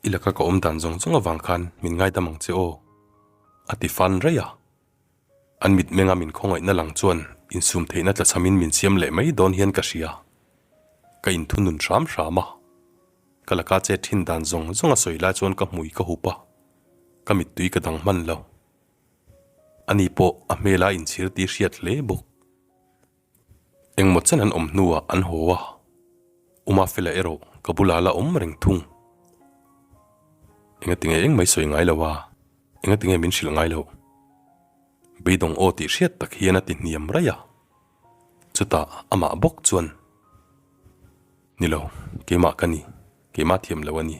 I laka ka awm dan zawng zawng avang khan min ngaidam ang che aw, a ti fan raih a. An mitmenga min khawngaihna lang chuan insum theihna tlachhamin min siam leh mai dawn hian ka hria. Ka inthunun hram hram a. Ka laka che thin dan zawng zawng a sawi lai chuan ka hmui ka hup a, ka mittui ka dang hman lo. Ani pawh a hmela inchhir tih hriat hle bawk. Engmaw chen an awm hnuah an haw a, Uma Fela erawh ka bulah la awm reng thung. Engatinge eng mai sawi ngai lo a, engatinge min hrilh ngai loh? Beidawng aw tih hriat tak hian a ti hniam raih a, chutah amah bawk chuan, Ni lo, keimah ka ni, keimah thiam lo a ni,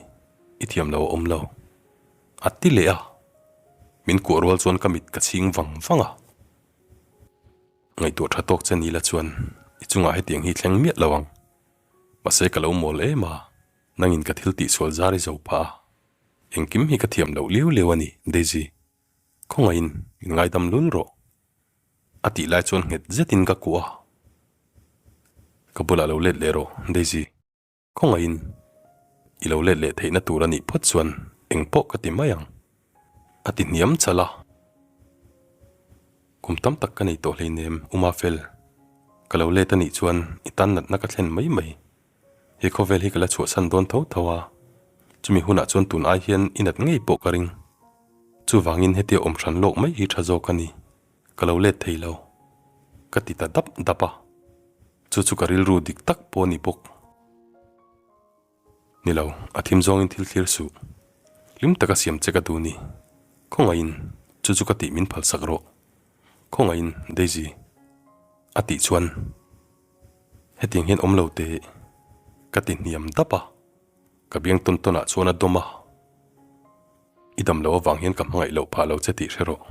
i thiam lo a awm lo. A ti leh a, min kuah rual chuan ka mit ka chhing vang vang a. Ngaihtuah tha tawk che ni la chuan i chungah hetiang hi thleng miah lo ang. Mahse ka lo mawl em a, nangin ka thil tihsual zar i zo phah a. Engkim hi ka thiam loh liau liau a ni, Daisy. Khawngaihin min ngaidam lul rawh. A tih lai chuan nghet zetin ka kuah a. Ka bulah lo let leh rawh, Daisy. Khawngaihin i lo let leh theihna tur a nih phawt chuan eng pawh ka ti mai ang, a ti hniam chal a. Kum tam tak ka nei tawh hleinem, Uma fel. Ka lo let a nih chuan i tan natna ka thlen mai mai. He khawvel hi ka la chhuahsan dawn tho tho a, chumi hunah chuan tun ai hian i nat ngei pawh ka ring. Chuvangin hetia awm hran lawk mai hi tha zawk a ni, ka lo let thei lo, ka ti ta dap dap a. Chu chu ka rilru dik tak pawh a ni bawk. Ni lo, a thim zawngin thil thlir suh. Hlim taka siam che ka duh ni. Khawngaihin, chu chu ka tih min phalsak rawh. Khawngaihin, Daisy. A tih chuan, Hetiang hian awm lo teh. Ka ti hniam dap a. Ka biang tawn tawnah chuan a dawm a. I dam loh avang hian ka hmangaih loh phah lo che tih hre rawh.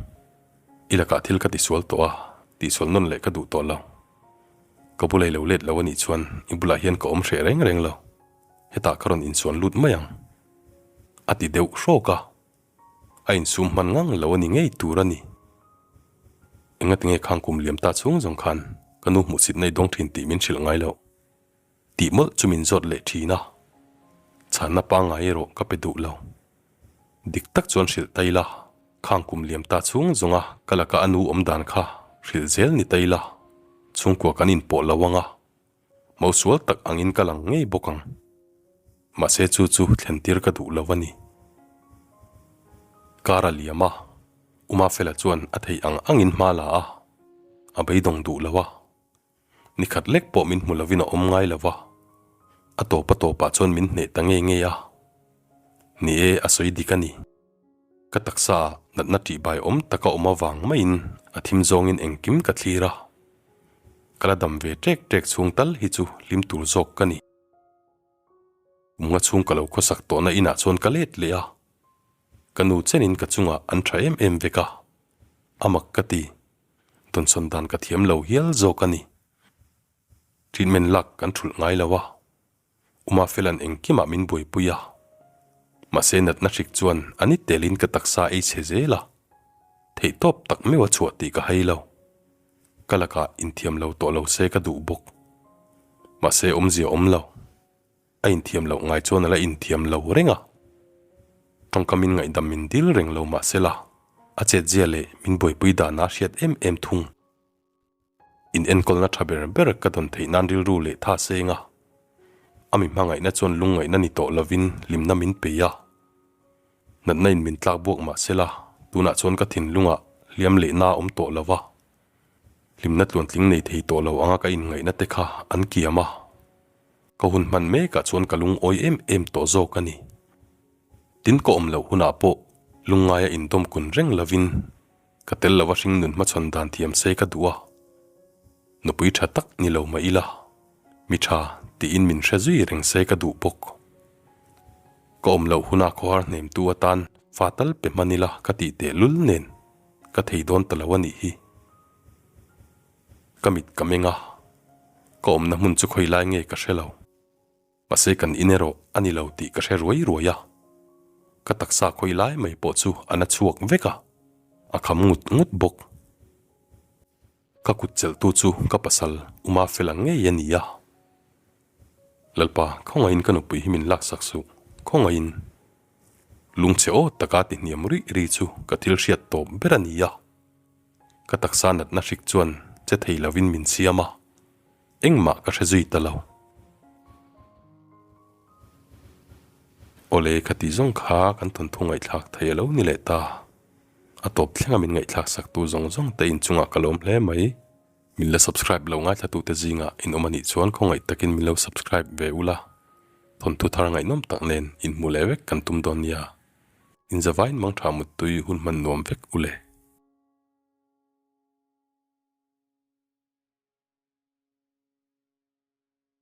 I lakah thil ka tisual tawh a, tihsual nawn leh ka duh tawh lo. Ka bula i lo let lo a nih chuan i bulah hian ka awm hreh reng reng lo. Hetah ka rawn insuan lut mai ang. A ti deuh hrawk a. A insum hman ngang lo a ni ngei tur a ni. Engatinge khang kum liam ta chhung zawng khan ka nu hmuhsitna i dawng thin tih min hrilh ngai loh. Tih mawlh chu min zawt leh thin a, chhanna pangngai erawh ka pe duh lo. Dik tak chuan hrilh ta ila, khang kum liam ta chhung zawnga ka laka a nu awm dan kha hrilh zel ni ta ila, chhungkua kan inpawh lo ang a, mausual tak angin ka lang ngei bawk ang. Mahse chu chu thlentir ka duh lo a ni. Kar a liam a, Uma Fela chuan a theih ang angin hma la a, a beidawng duh lo a. Ni khat lek pawh min hmu lovin a awm ngai lo va, a tawp a tawpah chuan min hneh ta ngei ngei a. Ni e, a sawi dik a ni. Ka taksa ah natna ṭihbai awm taka awm avang maiin a thim zawngin engkim ka thlir a. Ka la dam ve ṭek ṭek chhung tal hi chu hlim tur zawk ka ni. Kum nga chhung ka lo khawsak tawhna inah chuan ka let leh a. Ka nu chenin ka chungah an ṭha em em vek a. A mak ka ti. Dawnsawn dan ka thiam lo hial zawk a ni. Treatment lak kan ṭhulh ngai lo a. Uma Felan engkimah min buaipui a. Mahse natna hrik chuan a ni telin ka taksa ei chhe zel a. Theihtawp tak meuh a chhuah tih ka hai lo. Ka lakah inthiam lo tawh lo se ka duh bawk. Mahse awmzia awm lo. A inthiam loh ngai chuan a la inthiam lo reng a. Tawngkamin ngaihdam min dil reng lo mahsela a chetzia leh min buaipui dana hriat em em thung. In enkawlna tha ber ber ka dawn theih nan rilru leh tha seng a. A mi hmangaihna chuan lungngaihna ni tawh lovin hlimna min pe a. Natna in min tlak buak mah sela tunah chuan ka thinlungah hliam leh na a awm tawh lo va. Hlimna tluantling nei thei tawh lo anga ka inngaihna te kha an kiam a. Ka hun hman mekah chuan ka lungawi em em tawh zawk a ni. Tin ka awm loh hunah pawh lungngaia indawm kun reng lovin Ka tel lova hringnun hmachhawn dan thiam se ka duh a, nupui tha tak ni lo mah ila, mi tha tiin min hre zui reng se ka duh bawk. Ka awm loh huna khawhar hnemtu atan fa tal pe hman ila ka tih teh lul nen ka thei dawn ta lo a nih hi. Ka mit ka meng a, ka awmna hmun chu khawi lai nge ka hre lo. Mahse kan in erawh a ni lo tih ka hre ruai ruai a, ka taksa khawi lai mai pawh chu a na chhuak vek a, a kham ngut ngut bawk. Ka kut chelhtu chu ka pasal Uma Fela ngei a ni a. Lalpa, khawngaihin ka nupui hi min laksak suh, khawngaihin. Lungchhe aw taka ti hniam rih ri chu ka thil hriat tawp ber a ni a. Ka taksa natna hrik chuan che thei lovin min siam a. Engmah ka hre zui ta lo. Awle ka tih zawng kha kan thawnthu ngaihthlak thei a lo ni leh ta. A tawp thlenga min ngaihthlak sak tu zawng zawng te inchungah ka lawm hle mai. Min la subscribe lo ngaithla tu te zingah in awm anih chuan khawngaih takin min lo subscribe ve ula. Thawnthu thar ngaihnawm tak nen inhmu leh vek kan tum dawn nia. Inzavain mangtha muttui hun hman nuam vek ule.